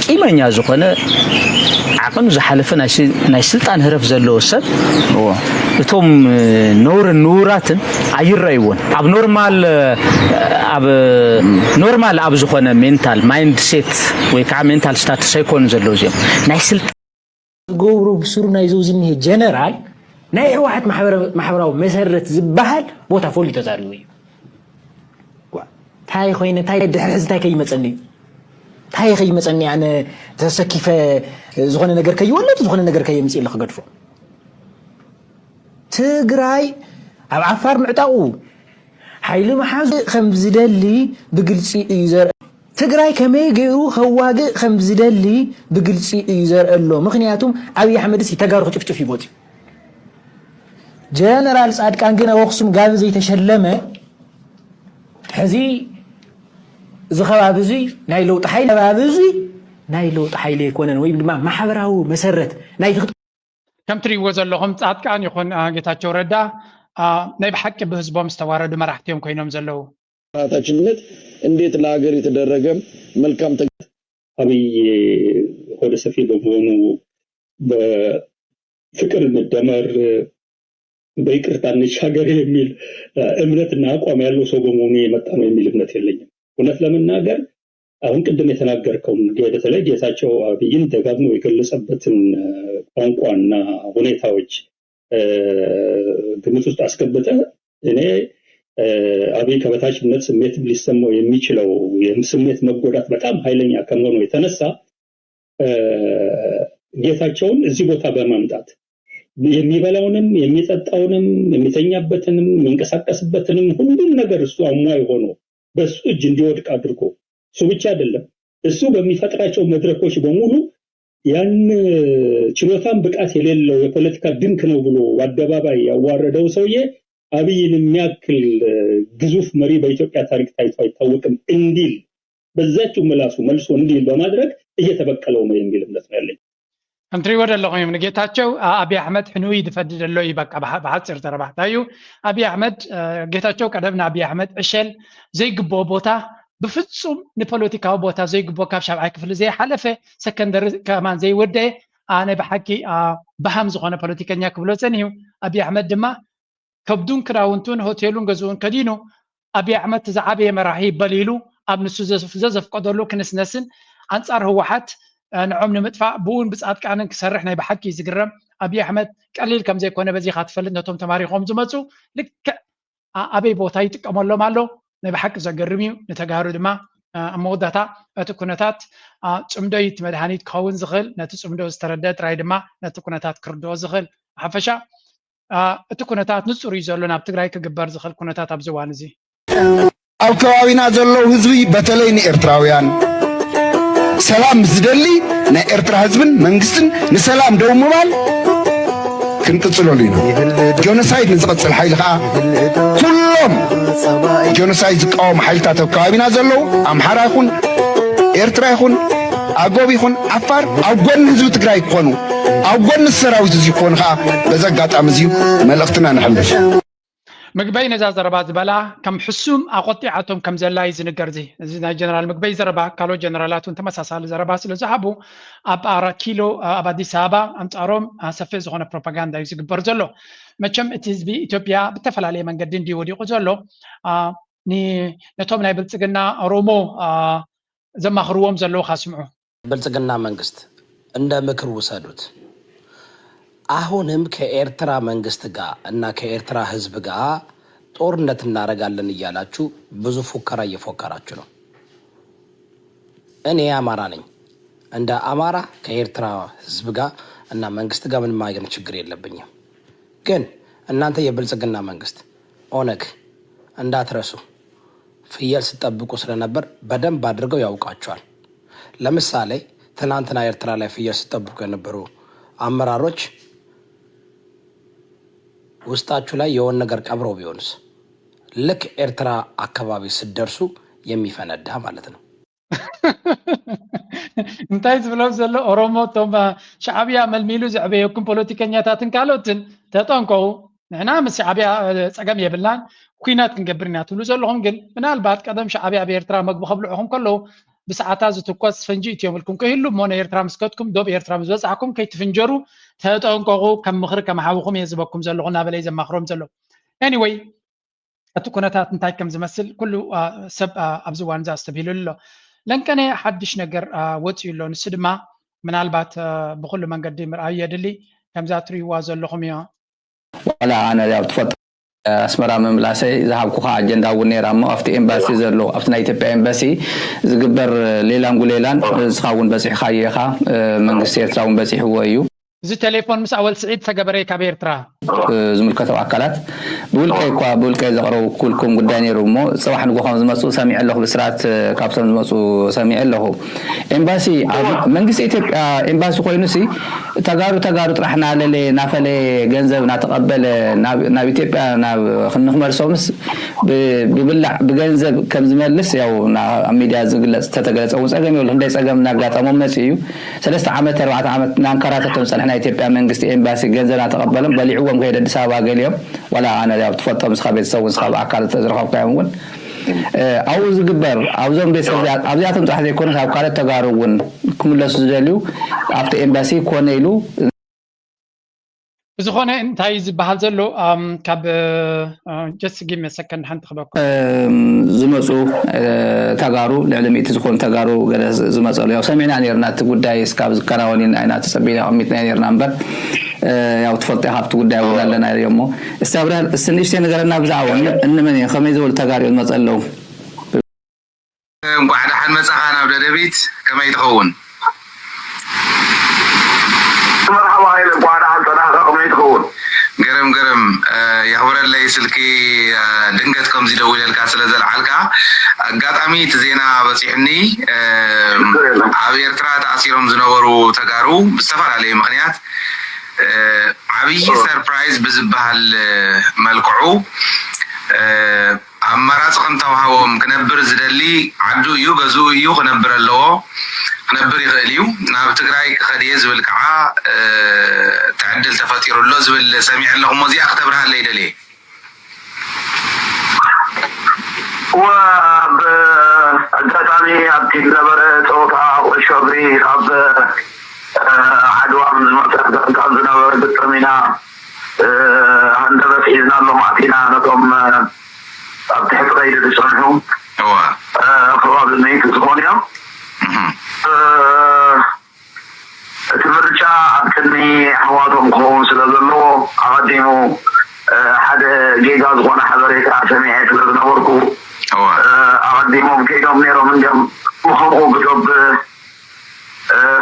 ቂመኛ ዝኾነ ዓቕኑ ዝሓለፈ ናይ ስልጣን ህረፍ ዘለዎ ሰብ እቶም ነውርን ንውራትን ኣይረእይዎን። ኣብ ኖርማል ኣብ ኖርማል ኣብ ዝኾነ ሜንታል ማይንድ ሴት ወይ ከዓ ሜንታል ስታትስ ኣይኮኑ ዘለዉ እዚኦም ናይ ስልጣን ዝገብሩ ብስሩ ናይ ዘውዚ እኒሄ ጀነራል ናይ ህወሓት ማሕበራዊ መሰረት ዝበሃል ቦታ ፈልዩ ተዛሪቡ እዩ። እንታይ ኮይነ እንታይ ድሕሪ ሕዚ እንታይ ከይመፀኒ እዩ እንታይ ከይመፀኒ ኣነ ተሰኪፈ ዝኾነ ነገር ከይወለድ ዝኾነ ነገር ከየምፅእ ኢለ ክገድፎ ትግራይ ኣብ ዓፋር ምዕጣቑ ሓይሊ መሓዙ ከም ዝደሊ ብግልፂ እዩ ዘርኢ ትግራይ ከመይ ገይሩ ከዋግእ ከም ዝደሊ ብግልፂ እዩ ዘርኢ ኣሎ ምክንያቱም ኣብይ ኣሕመድስ ተጋሩ ክጭፍጭፍ ይመፅዩ ጀነራል ፃድቃን ግን ኣብ ኣክሱም ጋቢ ዘይተሸለመ ሕዚ እዚ ከባቢ እዚ ናይ ለውጢ ሓይሊ ከባቢ እዚ ናይ ለውጢ ሓይሊ ኣይኮነን ወይ ድማ ማሕበራዊ መሰረት ናይ ከም ትሪእዎ ዘለኹም ፃድቃን ይኹን ጌታቸው ረዳ ናይ ብሓቂ ብህዝቦም ዝተዋረዱ መራሕቲ እዮም ኮይኖም ዘለዉ። ታችነት እንዴት ለሀገር የተደረገ መልካም ተግባር አብይ ሆደ ሰፊ በመሆኑ በፍቅር እንደመር በይቅርታ እንሻገር የሚል እምነትና አቋም ያለው ሰው በመሆኑ የመጣ ነው የሚል እምነት የለኝም። እውነት ለመናገር አሁን ቅድም የተናገርከውን በተለይ ጌታቸው አብይን ደጋግሞ የገለጸበትን ቋንቋና ሁኔታዎች ግምት ውስጥ አስገብተህ እኔ አብይ ከበታችነት ስሜት ሊሰማው የሚችለው ስሜት መጎዳት በጣም ኃይለኛ ከመሆኑ የተነሳ ጌታቸውን እዚህ ቦታ በማምጣት የሚበላውንም የሚጠጣውንም የሚተኛበትንም የሚንቀሳቀስበትንም ሁሉን ነገር እሱ አሟይ ሆኖ በሱ እጅ እንዲወድቅ አድርጎ እሱ ብቻ አይደለም እሱ በሚፈጥራቸው መድረኮች በሙሉ ያን ችሎታም ብቃት የሌለው የፖለቲካ ድንክ ነው ብሎ አደባባይ ያዋረደው ሰውዬ አብይን የሚያክል ግዙፍ መሪ በኢትዮጵያ ታሪክ ታይቶ አይታወቅም እንዲል በዛችው ምላሱ መልሶ እንዲል በማድረግ እየተበቀለው ነው የሚል እምነት ነው ያለኝ። ከምትሪእዎ ዘለኹም እዮም ንጌታቸው ኣብይ ኣሕመድ ሕኑይ ዝፈዲ ዘሎ እዩ በቃ ብሓፂር ተረባሕታ እዩ። ኣብይ ኣሕመድ ጌታቸው ቀደም ንኣብይ ኣሕመድ ዕሸል ዘይግብኦ ቦታ ብፍፁም ንፖለቲካዊ ቦታ ዘይግብኦ ካብ ሻብዓይ ክፍሊ ዘይሓለፈ ሰከንደሪ ከማን ዘይወደአ ናይ ብሓቂ በሃም ዝኾነ ፖለቲከኛ ክብሎ ፀኒሑ ኣብይ ኣሕመድ ድማ ከብዱን ክዳውንቱን ሆቴሉን ገዝኡን ከዲኑ ኣብይ ኣሕመድ ዝዓበየ መራሒ ይበል ኢሉ ኣብ ንሱ ዘዘፍቀደሉ ክንስነስን ኣንፃር ህወሓት ንዖም ንምጥፋእ ብኡን ብፃድቃንን ክሰርሕ ናይ ብሓቂ እዩ ዝግረም። ኣብይ ኣሕመድ ቀሊል ከም ዘይኮነ በዚኻ ትፈልጥ ነቶም ተማሪኾም ዝመፁ ልክዕ ኣበይ ቦታ ይጥቀመሎም ኣሎ ናይ ብሓቂ ዘገርም እዩ። ንተጋሩ ድማ ኣብ መወዳእታ እቲ ኩነታት ፅምዶ እዩ እቲ መድሃኒት ክኸውን ዝኽእል ነቲ ፅምዶ ዝተረደ ጥራይ ድማ ነቲ ኩነታት ክርድኦ ዝኽእል ብሓፈሻ እቲ ኩነታት ንፁር እዩ ዘሎ ናብ ትግራይ ክግበር ዝኽእል ኩነታት ኣብዚ እዋን እዚ። ኣብ ከባቢና ዘለዉ ህዝቢ፣ በተለይ ንኤርትራውያን፣ ሰላም ዝደሊ ናይ ኤርትራ ህዝብን መንግስትን ንሰላም ደው ምባል ክንቅጽለሉ ኢና። ጆኖሳይድ ንዝቐጽል ሓይሊ ከኣ ኩሎም ጆኖሳይድ ዝቃወሙ ሓይልታት ኣብ ከባቢና ዘለዉ፣ ኣምሓራ ይኹን ኤርትራ ይኹን ኣጎብ ይኹን ዓፋር ኣብ ጎኒ ህዝቢ ትግራይ ክኾኑ፣ ኣብ ጎኒ ሰራዊት እዚ ክኾኑ ከኣ በዚ ኣጋጣሚ እዚ መልእኽትና ነሕልፍ። ምግበይ ነዛ ዘረባ ዝበላ ከም ሕሱም ኣቆጢዓቶም ከም ዘላ እዩ ዝንገር። እዚ እዚ ናይ ጀነራል ምግበይ ዘረባ ካልኦት ጀነራላት እውን ተመሳሳሊ ዘረባ ስለ ዝሃቡ ኣብ ኣራት ኪሎ ኣብ ኣዲስ ኣበባ ኣንጻሮም ሰፊሕ ዝኾነ ፕሮፓጋንዳ እዩ ዝግበር ዘሎ። መቸም እቲ ህዝቢ ኢትዮጵያ ብተፈላለየ መንገዲ እንዲ ወዲቁ ዘሎ ነቶም ናይ ብልጽግና ኦሮሞ ዘማኽርዎም ዘለዉ ካስምዑ። ብልጽግና መንግስት እንደ ምክር ውሰዱት። አሁንም ከኤርትራ መንግስት ጋር እና ከኤርትራ ህዝብ ጋር ጦርነት እናረጋለን እያላችሁ ብዙ ፉከራ እየፎከራችሁ ነው። እኔ አማራ ነኝ። እንደ አማራ ከኤርትራ ህዝብ ጋር እና መንግስት ጋር ምንም አይነት ችግር የለብኝም። ግን እናንተ የብልጽግና መንግስት ኦነግ እንዳትረሱ ፍየል ስትጠብቁ ስለነበር በደንብ አድርገው ያውቋችኋል። ለምሳሌ ትናንትና ኤርትራ ላይ ፍየል ስትጠብቁ የነበሩ አመራሮች ውስጣችሁ ላይ የሆነ ነገር ቀብረው ቢሆንስ? ልክ ኤርትራ አካባቢ ስትደርሱ የሚፈነዳ ማለት ነው። እንታይ ዝብሎም ዘሎ ኦሮሞ እቶም ሻዕብያ መልሚሉ ዘዕበየኩም ፖለቲከኛታትን ካልኦትን ተጠንቀቁ። ንሕና ምስ ሻዕብያ ፀገም የብልናን ኩናት ክንገብር ኢና ትብሉ ዘለኹም ግን ምናልባት ቀደም ሻዕብያ ኣብ ኤርትራ መግቢ ከብልዑኹም ከለዉ ብሰዓታ ዝትኮስ ፈንጂ እትዮም ኢልኩም ክህሉ እሞ ንኤርትራ ምስ ከድኩም ዶብ ኤርትራ ምስ በፃሕኩም ከይትፍንጀሩ ተጠንቀቁ ከም ምኽሪ ከም ሓውኹም እየ ዝበኩም ዘለኹ እናበለ እዩ ዘማኽሮም ዘሎ anyway እቲ ኩነታት እንታይ ከም ዝመስል ኩሉ ሰብ ኣብዚ ዋንዛ ኣስተብሂሉ ኣሎ። ለንቀነ ሓድሽ ነገር ወፂኡ ኣሎ። ንሱ ድማ ምናልባት ብኩሉ መንገዲ ምርኣዩ የድሊ። ከምዛ ትሪእዋ ዘለኹም እዮ። ዋላ ኣነ ያው ትፈልጦ ኣስመራ ምምላሰይ ዝሃብኩኻ ኣጀንዳ እውን ነይራ እሞ ኣብቲ ኤምባሲ ዘሎ ኣብቲ ናይ ኢትዮጵያ ኤምባሲ ዝግበር ሌላን ጉሌላን ንስኻ እውን በፂሕኻዮ ኢኻ። መንግስቲ ኤርትራ እውን በፂሕዎ እዩ። እዚ ቴሌፎን ምስ ኣወል ስዒድ ዝተገበረ እዩ ካብ ኤርትራ። ዝምልከቶ ኣካላት ብውልቀይ እኳ ብውልቀይ ዘቕረብኩልኩም ጉዳይ ነይሩ እሞ ፅባሕ ንጎ ከም ዝመፁ ሰሚዐ ኣለኹ። ብስራት ካብቶም ዝመፁ ሰሚዐ ኣለኹ። ኤምባሲ መንግስቲ ኢትዮጵያ ኤምባሲ ኮይኑ ሲ ተጋሩ ተጋሩ ጥራሕ ናለለ ናፈለ ገንዘብ ናተቐበለ ናብ ኢትዮጵያ ናብ ንክመልሶምስ ብብላዕ ብገንዘብ ከም ዝመልስ ያው ኣብ ሚድያ ዝግለፅ ተተገለፀ እውን ፀገም የብሉ። ክንደይ ፀገም እናጋጠሞም መፅእ እዩ። ሰለስተ ዓመት ኣርባዕተ ዓመት እናንከራተቶም ዝፀንሐ ናይ ኢትዮጵያ መንግስቲ ኤምባሲ ገንዘብ እናተቐበሎም በሊዕዎም ከይደ ኣዲስ ኣበባ ገሊኦም ዋላ ኣነ ያው ትፈልጦም ንስኻ ቤተሰብ እውን ንስኻ ብኣካል ዝተዝረኸብካዮም እውን ኣብኡ ዝግበር ኣብዞም ቤተሰብ ኣብዚኣቶም ጥራሕ ዘይኮነ ካብ ካልኦት ተጋሩ እውን ክምለሱ ዝደልዩ ኣብቲ ኤምባሲ ኮነ ኢሉ ብዝኾነ እንታይ ዝበሃል ዘሎ ካብ just give me a second ሓንቲ ክበኩ ዝመፁ ተጋሩ ልዕሊ ሚእቲ ዝኾኑ ተጋሩ ገለ ዝመፀሉ ያው ሰሚዕና ነርና እቲ ጉዳይ እስካብ ዝከናወን ኢና ተፀቢና ቀሚጥና ነርና እምበር ያው ትፈልጦ ካብቲ ጉዳይ እውን ኣለና እሞ እስቲ ኣብርሃል እስቲ ንእሽተይ ንገረና ብዛዕባ እንመን እዮም ከመይ ዝበሉ ተጋሩ እዮም ዝመፀ ኣለዉ እንኳዕ ደሓን መጻኻ ናብ ደደቢት። ከመይ ትኸውን? መርሓባ ሃይለ፣ እንኳዕ ደሓን ጸናሕካ። ከመይ ትኸውን? ገረም ገረም። የኽብረለይ፣ ስልኪ ድንገት ከምዚ ደዊለልካ ስለ ዘልዓልካ። ኣጋጣሚ እቲ ዜና በጺሑኒ። ኣብ ኤርትራ ተኣሲሮም ዝነበሩ ተጋሩ ብዝተፈላለየ ምኽንያት ዓብዪ ሰርፕራይዝ ብዝበሃል መልክዑ ኣማራፂ ከም ተዋሃቦም ክነብር ዝደሊ ዓዱ እዩ ገዝኡ እዩ ክነብር ኣለዎ ክነብር ይኽእል እዩ ናብ ትግራይ ክኸድ እየ ዝብል ከዓ እቲ ዕድል ተፈጢሩ ኣሎ ዝብል ሰሚዐ ኣለኹ እሞ እዚኣ ክተብርሃለይ ደልየ እወ ኣብ ኣጋጣሚ ኣብቲ ዝነበረ ፀወታ ኩዕሾ እግሪ ኣብ ዓድዋ ምስ ዝመፀ ጋንታ ዝነበረ ግጥም ኢና ሃንደበት ሒዝናሎም ኣቲና ነቶም ኣብ ትሕቲ ቀይዲ ዝፀንሑ እዋ። ከባቢ ሚእቲ ዝኾኑ እዮም። እቲ ምርጫ ኣብ ቅድሚ ኣሕዋቶም ክኸውን ስለ ዘለዎ ኣቐዲሙ ሓደ ጌጋ ዝኾነ ሓበሬታ ሰሚዐ ስለ ዝነበርኩ እዋ። ኣቐዲሞም ከይዶም ነይሮም እንዲኦም ብከምኡ ብዶብ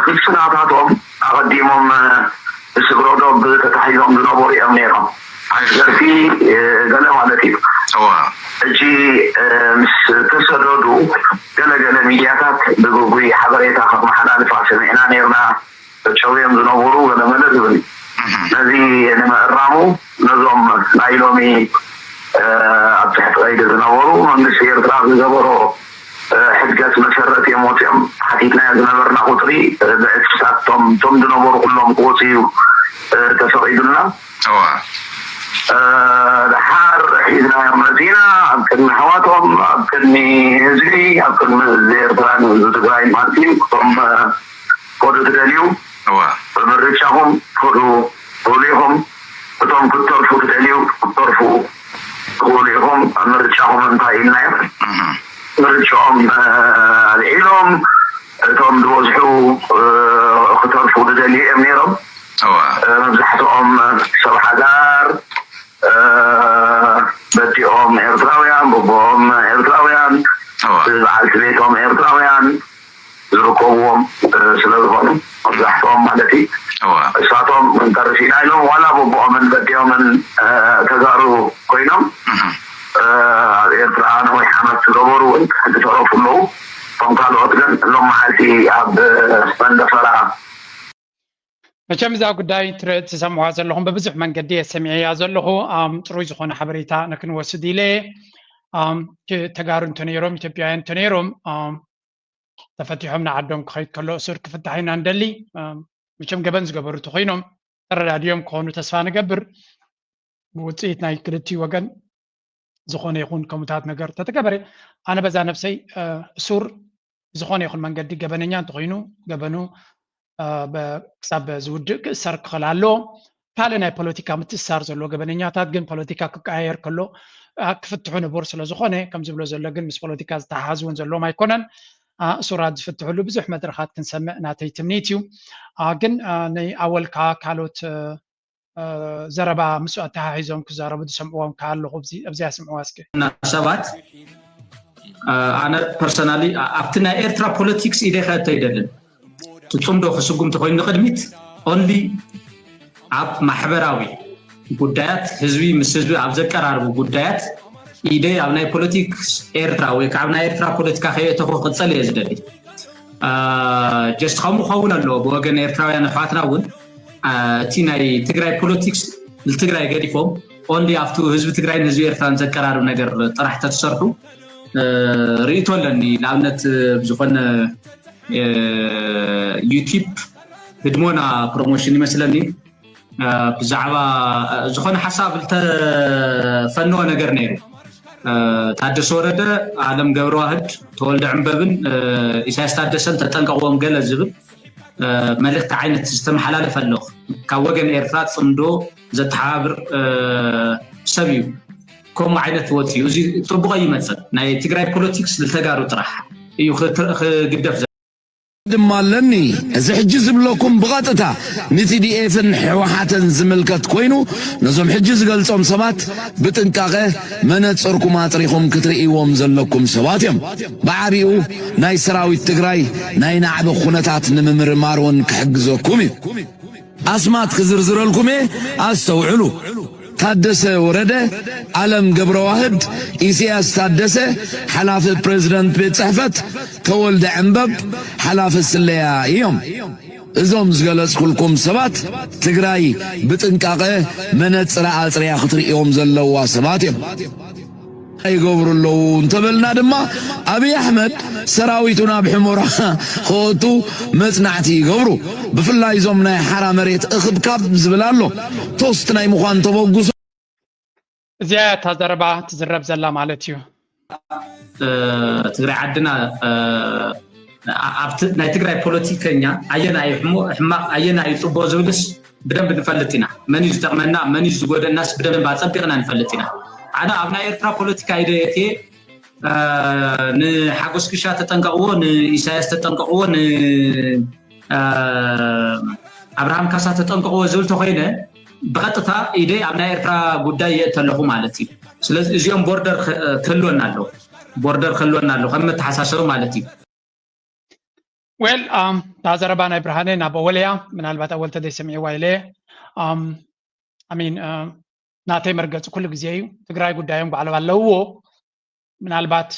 ክስናታቶም ኣቐዲሞም ብስግረዶብ ተታሒዞም ዝነበሩ እዮም ነይሮም። ኣሽገርቲ ገለ ማለት እዩ። እዋ። ሕጂ ምስ ብግጉይ ሓበሬታ ከመሓላልፋ ሰሚዕና ነርና። ተጨውዮም ዝነበሩ ገለመለ ዝብል ነዚ ንምእራሙ ነዞም ናይ ሎሚ ኣብ ትሕቲ ቀይዲ ዝነበሩ መንግስቲ ኤርትራ ዝገበሮ ሕድገት መሰረት እዮም ወፂኦም። ሓቲትናዮ ዝነበርና ቁፅሪ ብዕፅፍታት ቶም ቶም ዝነበሩ ኩሎም ክወፁ እዩ ተፈቂዱልና። ደሓር ሒዝናዮም መፂና ኣብ ቅድሚ ኣሕዋቶም ኣብ ቅድሚ ህዝቢ ኣብ ቅድሚ ህዝቢ ኤርትራ ንህዝቢ ትግራይ ማለት እዩ። እቶም ከዱ ትደልዩ ብምርጫኹም ከዱ ትኽእሉ ኢኹም። እቶም ክትተርፉ ትደልዩ ክትተርፉ ትኽእሉ ኢኹም። ምርጫኹም እንታይ ኢልናዮም። ምርጫኦም ኣልዒሎም እቶም ዝበዝሑ ክተርፉ ዝደልዩ እዮም ነይሮም። መብዛሕትኦም ሰብ ሓዳር በዲኦም ኤርትራውያን፣ በቦኦም ኤርትራውያን፣ በዓልቲ ቤቶም ኤርትራውያን ዝርከብዎም ስለ ዝኾኑ መብዛሕትኦም ማለት እዩ። እሳቶም ክንተርፍ ኢና ኢሎም ዋላ በቦኦምን በዲኦምን ተጋሩ ኮይኖም ኣብ ኤርትራ ነዊሕ ዓመት ዝገበሩ እውን ዝተረፉ ኣለዉ። እቶም ካልኦት ግን ሎም መዓልቲ ኣብ መንደፈራ መቸም እዛ ጉዳይ ትሰምዑዋ ዘለኹም ብብዙሕ መንገዲ እየ ሰሚዐያ ዘለኹ። ጥሩይ ዝኾነ ሓበሬታ ንክንወስድ ኢለ ተጋሩ እንተነይሮም ኢትዮጵያውያን እንተነይሮም ተፈቲሖም ንዓዶም ክኸይድ ከሎ እሱር ክፍታሕ ኢና ንደሊ። መቸም ገበን ዝገበሩ ተኮይኖም ተረዳድዮም ክኾኑ ተስፋ ንገብር። ብውፅኢት ናይ ክልቲኡ ወገን ዝኾነ ይኹን ከምኡታት ነገር ተተገበረ ኣነ በዛ ነብሰይ እሱር ብዝኾነ ይኹን መንገዲ ገበነኛ እንተኾይኑ ገበኑ ክሳብ ዝውድእ ክእሰር ክኽእል ኣለዎ። ካልእ ናይ ፖለቲካ ምትእስሳር ዘለዎ ገበነኛታት ግን ፖለቲካ ክቀያየር ከሎ ክፍትሑ ንቡር ስለ ዝኾነ ከም ዝብሎ ዘሎ ግን ምስ ፖለቲካ ዝተሓሓዝ እውን ዘለዎም ኣይኮነን። እሱራት ዝፍትሕሉ ብዙሕ መድረኻት ክንሰምዕ ናተይ ትምኒት እዩ። ግን ናይ ኣወልካ ካልኦት ዘረባ ምስኡ ኣተሓሒዞም ክዛረቡ ዝሰምዕዎም ከ ኣለኹ ኣብዚኣ ስምዕዋ እስኪ። ሰባት ኣነ personally ኣብቲ ናይ ኤርትራ politics ኢደይ ከእቶ ኣይደልን። እቲ ጽምዶ ክስጉም ተኮይኑ ንቅድሚት only ኣብ ማሕበራዊ ጉዳያት ህዝቢ ምስ ህዝቢ ኣብ ዘቀራርቡ ጉዳያት ኢደይ ኣብ ናይ politics ኤርትራ ወይ ከዓ ኣብ ናይ ኤርትራ ፖለቲካ ከየእተኹ ክቅጸል እየ ዝደሊ። just ከምኡ ክኸውን ኣለዎ ብወገን ኤርትራውያን ኣሕዋትና እውን እቲ ናይ ትግራይ politics ንትግራይ ገዲፎም only ኣብቲ ህዝቢ ትግራይን ህዝቢ ኤርትራን ዘቀራርብ ነገር ጥራሕ ተትሰርሑ ርእይቶ ኣለኒ። ንኣብነት ብዝኾነ YouTube ህድሞና promotion ይመስለኒ ብዛዕባ ዝኾነ ሓሳብ ዝተፈነወ ነገር ነይሩ። ታደሰ ወረደ፣ ኣለም ገብረዋህድ፣ ተወልደ ዕንበብን ኢሳያስ ታደሰን ተጠንቀቅዎም ገለ ዝብል መልእክቲ ዓይነት ዝተመሓላለፈ ኣሎ። ካብ ወገን ኤርትራ ፅምዶ ዘተሓባብር ሰብ እዩ። ከምኡ ዓይነት ወፂኡ እዚ ጥቡቕ ኣይመፅእ። ናይ ትግራይ politics ንተጋሩ ጥራሕ እዩ ክግደፍ ድማ ኣለኒ። እዚ ሕጂ ዝብለኩም ብቐጥታ ንቲዲኤፍን ሕወሓትን ዝምልከት ኮይኑ ነዞም ሕጂ ዝገልጾም ሰባት ብጥንቃቐ መነጽርኩም ኣጥሪኹም ክትርእይዎም ዘለኩም ሰባት እዮም። ብዓቢኡ ናይ ሰራዊት ትግራይ ናይ ናዕቢ ኩነታት ንምምርማር እውን ክሕግዘኩም እዩ። ኣስማት ክዝርዝረልኩም እየ፣ ኣስተውዕሉ። ታደሰ ወረደ፣ ኣለም ገብረዋህድ፣ ኢሳያስ ታደሰ፣ ሓላፊ ፕረዚደንት ቤት ጽሕፈት፣ ተወልደ ዕንበብ፣ ሓላፊ ስለያ እዮም። እዞም ዝገለጽኩልኩም ሰባት ትግራይ ብጥንቃቐ መነጽር ኣጽርያ ክትርእዮም ዘለዋ ሰባት እዮም። ይገብሩ ኣለዉ እንተበልና ድማ ኣብይ ኣሕመድ ሰራዊቱ ናብ ሕሞራ ክወቱ መፅናዕቲ ይገብሩ። ብፍላይ እዞም ናይ ሓራ መሬት እኽብካብ ዝብል ኣሎ ቶስት ናይ ምዃን ተበግሶ። እዚኣ እታ ዘረባ ትዝረብ ዘላ ማለት እዩ። ትግራይ ዓድና ኣብቲ ናይ ትግራይ ፖለቲከኛ ኣየናይ ሕማቕ ኣየናይ ፅቡቅ ዝብልስ ብደንብ ንፈልጥ ኢና። መን እዩ ዝጠቕመና መን እዩ ዝጎደናስ ብደንብ ኣፀቢቕና ንፈልጥ ኢና። ኣነ ኣብ ናይ ኤርትራ ፖለቲካ ኢደ የትየ ንሓጎስ ክሻ ተጠንቀቕዎ፣ ንኢሳያስ ተጠንቀቕዎ፣ ንኣብርሃም ካሳ ተጠንቀቕዎ ዝብል ተኮይነ ብቐጥታ ኢደይ ኣብ ናይ ኤርትራ ጉዳይ የእተ ኣለኹ ማለት እዩ። ስለዚ እዚኦም ቦርደር ክህልወና ኣለዎ፣ ቦርደር ክህልወና ኣለዎ ከም መተሓሳሰቢ ማለት እዩ። ዌል እታ ዘረባ ናይ ብርሃነ ናብ ኣወል እያ። ምናልባት ኣወል ተዘይሰሚዕዋ ኢለ እየ። ኣሚን ናተይ መርገፂ ኩሉ ግዜ እዩ። ትግራይ ጉዳዮም ባዕሎም ኣለውዎ። ምናልባት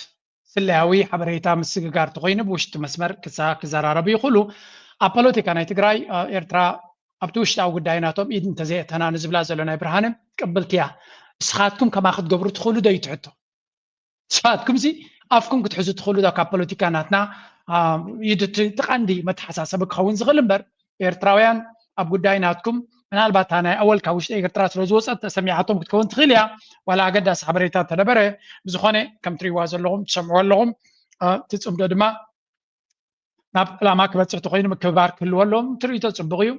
ስለያዊ ሓበሬታ ምስግጋር ተኾይኑ ብውሽጢ መስመር ክሳ ክዘራረቡ ይኽእሉ። ኣብ ፖለቲካ ናይ ትግራይ ኤርትራ ኣብቲ ውሽጣዊ ጉዳይ ናቶም ኢድ እንተዘየእተና ንዝብላ ዘሎ ናይ ብርሃነ ቅብልቲ እያ። ንስኻትኩም ከማ ክትገብሩ ትኽእሉ ዶ እዩ ትሕቶ? ንስኻትኩም ሲ ኣፍኩም ክትሕዙ ትኽእሉ ዶ? ካብ ፖለቲካ ናትና እዩ እቲ ቀንዲ መተሓሳሰቢ ክኸውን ዝኽእል እምበር ኤርትራውያን ኣብ ጉዳይ ናትኩም ምናልባት እታ ናይ ኣወል ካብ ውሽጢ ኤርትራ ስለ ዝወፀት ተሰሚዓቶም ክትከውን ትኽእል እያ። ዋላ ኣገዳሲ ሓበሬታ እንተነበረ ብዝኾነ ከም ትሪእዋ ዘለኹም ትሰምዕዎ ኣለኹም። እቲ ፅምዶ ድማ ናብ ዕላማ ክበፅሕ ተኮይኑ ምክብባር ክህልዎ ኣለዎም። ትርኢቶ ፅቡቅ እዩ።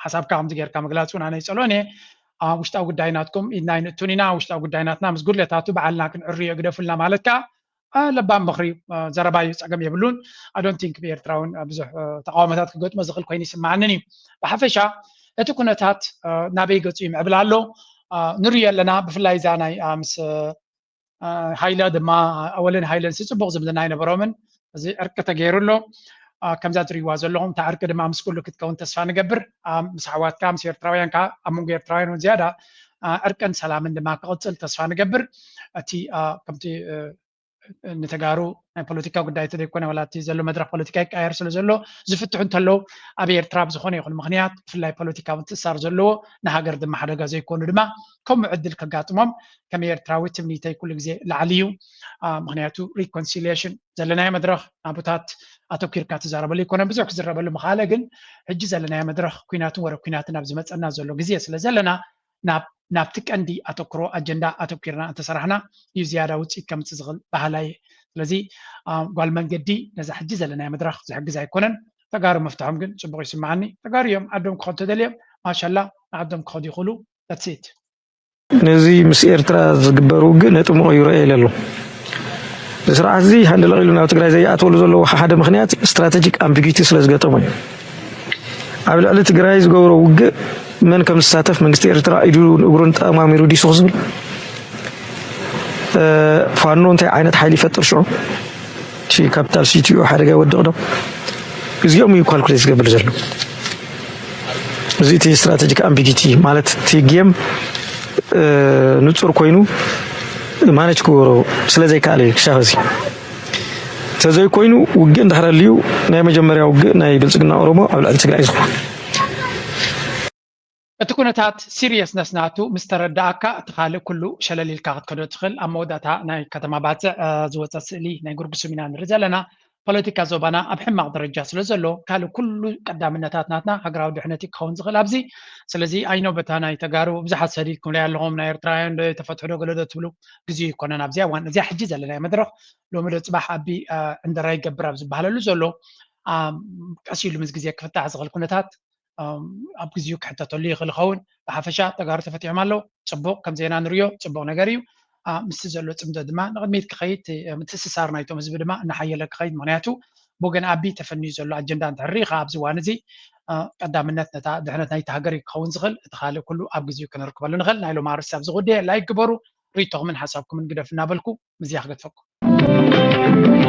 ሓሳብካ ከምዚ ጌርካ ምግላፅ እውን ኣነ ይፀልኦን እየ። ውሽጣዊ ጉዳይ ናትኩም ኢድና ይንእቱን ኢና። ውሽጣዊ ጉዳይ ናትና ምስ ጉድለታቱ በዓልና ክንዕርዮ ግደፉልና ማለት ከዓ ለባም ምኽሪ እዩ። ዘረባ እዩ፣ ፀገም የብሉን። ኣዶን ቲንክ ብኤርትራ እውን ብዙሕ ተቃውሞታት ክገጥሞ ዝኽእል ኮይኑ ይስማዓንን እዩ። ብሓፈሻ እቲ ኩነታት ናበይ ገፁ ይምዕብል ኣሎ ንሪኦ ኣለና። ብፍላይ እዛ ናይ ምስ ሃይለ ድማ ኣወልን ሃይለን ሲ ፅቡቅ ዝምድና ኣይነበሮምን። እዚ ዕርቂ ተገይሩ ኣሎ። ከምዛ ትሪእዋ ዘለኹም እታ ዕርቂ ድማ ምስ ኩሉ ክትከውን ተስፋ ንገብር። ምስ ኣሕዋትካ ምስ ኤርትራውያን ከዓ ኣብ መንጎ ኤርትራውያን እውን ዝያዳ ዕርቅን ሰላምን ድማ ክቕፅል ተስፋ ንገብር። እቲ ከምቲ ንተጋሩ ናይ ፖለቲካ ጉዳይ ተዘይኮነ ዋላ እቲ ዘሎ መድረክ ፖለቲካ ይቀያየር ስለ ዘሎ ዝፍትሑ እንተለዉ ኣብ ኤርትራ ብዝኾነ ይኹን ምክንያት ብፍላይ ፖለቲካዊ ምትእሳር ዘለዎ ንሃገር ድማ ሓደጋ ዘይኮኑ ድማ ከምኡ ዕድል ከጋጥሞም ከም ኤርትራዊ ትምኒተይ ኩሉ ግዜ ላዕሊ እዩ። ምክንያቱ ሪኮንሲሊሽን ዘለናዮ መድረክ ናብታት ኣተኪርካ ትዛረበሉ ይኮነ ብዙሕ ክዝረበሉ ምክኣለ ግን ሕጂ ዘለናዮ መድረክ ኩናትን ወረ ኩናትን ኣብ ዝመፀና ዘሎ ግዜ ስለ ዘለና ናብቲ ቀንዲ ኣተክሮ ኣጀንዳ ኣተኪርና እንተሰራሕና እዩ ዝያዳ ውፅኢት ከምፅእ ዝኽእል ባህላ እየ። ስለዚ ጓል መንገዲ ነዛ ሕጂ ዘለናዮ መድረክ ዝሕግዝ ኣይኮነን። ተጋሩ ምፍትሖም ግን ፅቡቅ ይስምዓኒ። ተጋሩ እዮም ዓዶም ክኸዱ ተደልዮም ማሻላ ንዓዶም ክኸዱ ይኽእሉ። That's it። ነዚ ምስ ኤርትራ ዝግበር ውግእ ነጥቢ ምቕይሮ እየ ኢለ ኣሎ። ስርዓት እዚ ሃንደለቕ ኢሉ ናብ ትግራይ ዘይኣትወሉ ዘለዎ ሓደ ምኽንያት ስትራተጂክ ኣምቢጊቲ ስለ ዝገጠሞ እዩ። ኣብ ልዕሊ ትግራይ ዝገብሮ ውግእ መን ከም ዝሳተፍ መንግስቲ ኤርትራ ኢዱ እግሩን ጠማሚሩ ዲሱ ዝብል ፋኖ እንታይ ዓይነት ሓይሊ ይፈጥር ሽዑ እቲ ካፒታል ሲቲኡ ሓደጋ ይወድቕ ዶ? እዚኦም እዩ ካልኩሌት ዝገብር ዘሎ። እዚ እቲ ስትራቴጂክ ኣምቢጊቲ ማለት እቲ ጌም ንፁር ኮይኑ ማነጅ ክገብሮ ስለዘይከኣለ እዩ ክሻፈ እዚ ተዘይኮይኑ ውግእ እንድሕር ኣልዩ ናይ መጀመርያ ውግእ ናይ ብልፅግና ኦሮሞ ኣብ ልዕሊ ትግራይ ዝኸውን እቲ ኩነታት ሲሪየስነስ ናቱ ምስ ተረዳእካ እቲ ካልእ ኩሉ ሸለል ኢልካ ክትከዶ ትኽእል። ኣብ መወዳእታ ናይ ከተማ ባፅዕ ዝወፀ ስእሊ ናይ ጉርጉሱም ኢና ንርኢ ዘለና። ፖለቲካ ዞባና ኣብ ሕማቕ ደረጃ ስለ ዘሎ ካልእ ኩሉ ቀዳምነታት ናትና ሃገራዊ ድሕነት እዩ ክኸውን ዝኽእል ኣብዚ። ስለዚ ኣይኖ በታ ናይ ተጋሩ ብዙሓት ሰዲድኩም ላይ ኣለኹም ናይ ኤርትራውያን ዶ ተፈትሑ ዶ ገለ ዶ ትብሉ ግዜ ይኮነን ኣብዚ እዋን እዚኣ ሕጂ ዘለናዮ መድረኽ ሎሚ ዶ ፅባሕ ኣቢ ዕንደራ ይገብር ኣብ ዝበሃለሉ ዘሎ ቀስ ኢሉ ምስ ግዜ ክፍታሕ ዝኽእል ኩነታት ኣብ ግዜኡ ክሕተተሉ ይኽእል ይኸውን። ብሓፈሻ ተጋሩ ተፈቲሖም ኣለዉ። ፅቡቕ ከም ዜና ንሪኦ ፅቡቕ ነገር እዩ። ምስቲ ዘሎ ፅምዶ ድማ ንቕድሚት ክኸይድ ምትእስሳር ናይቶም ህዝቢ ድማ እናሓየለ ክኸይድ ምክንያቱ ብወገን ኣቢ ተፈንዩ ዘሎ ኣጀንዳ እንተሕሪኻ ኣብዚ እዋን እዚ ቀዳምነት ነታ ድሕነት ናይቲ ሃገር እዩ ክኸውን ዝኽእል። እቲ ካልእ ኩሉ ኣብ ግዜኡ ክንርክበሉ ንኽእል። ናይ ሎም ኣርስቲ ኣብዚ ጉዳይ ላይክ ግበሩ። ሪቶኹምን ሓሳብኩምን ግደፍ እናበልኩ ምዝያ ክገድፈኩም።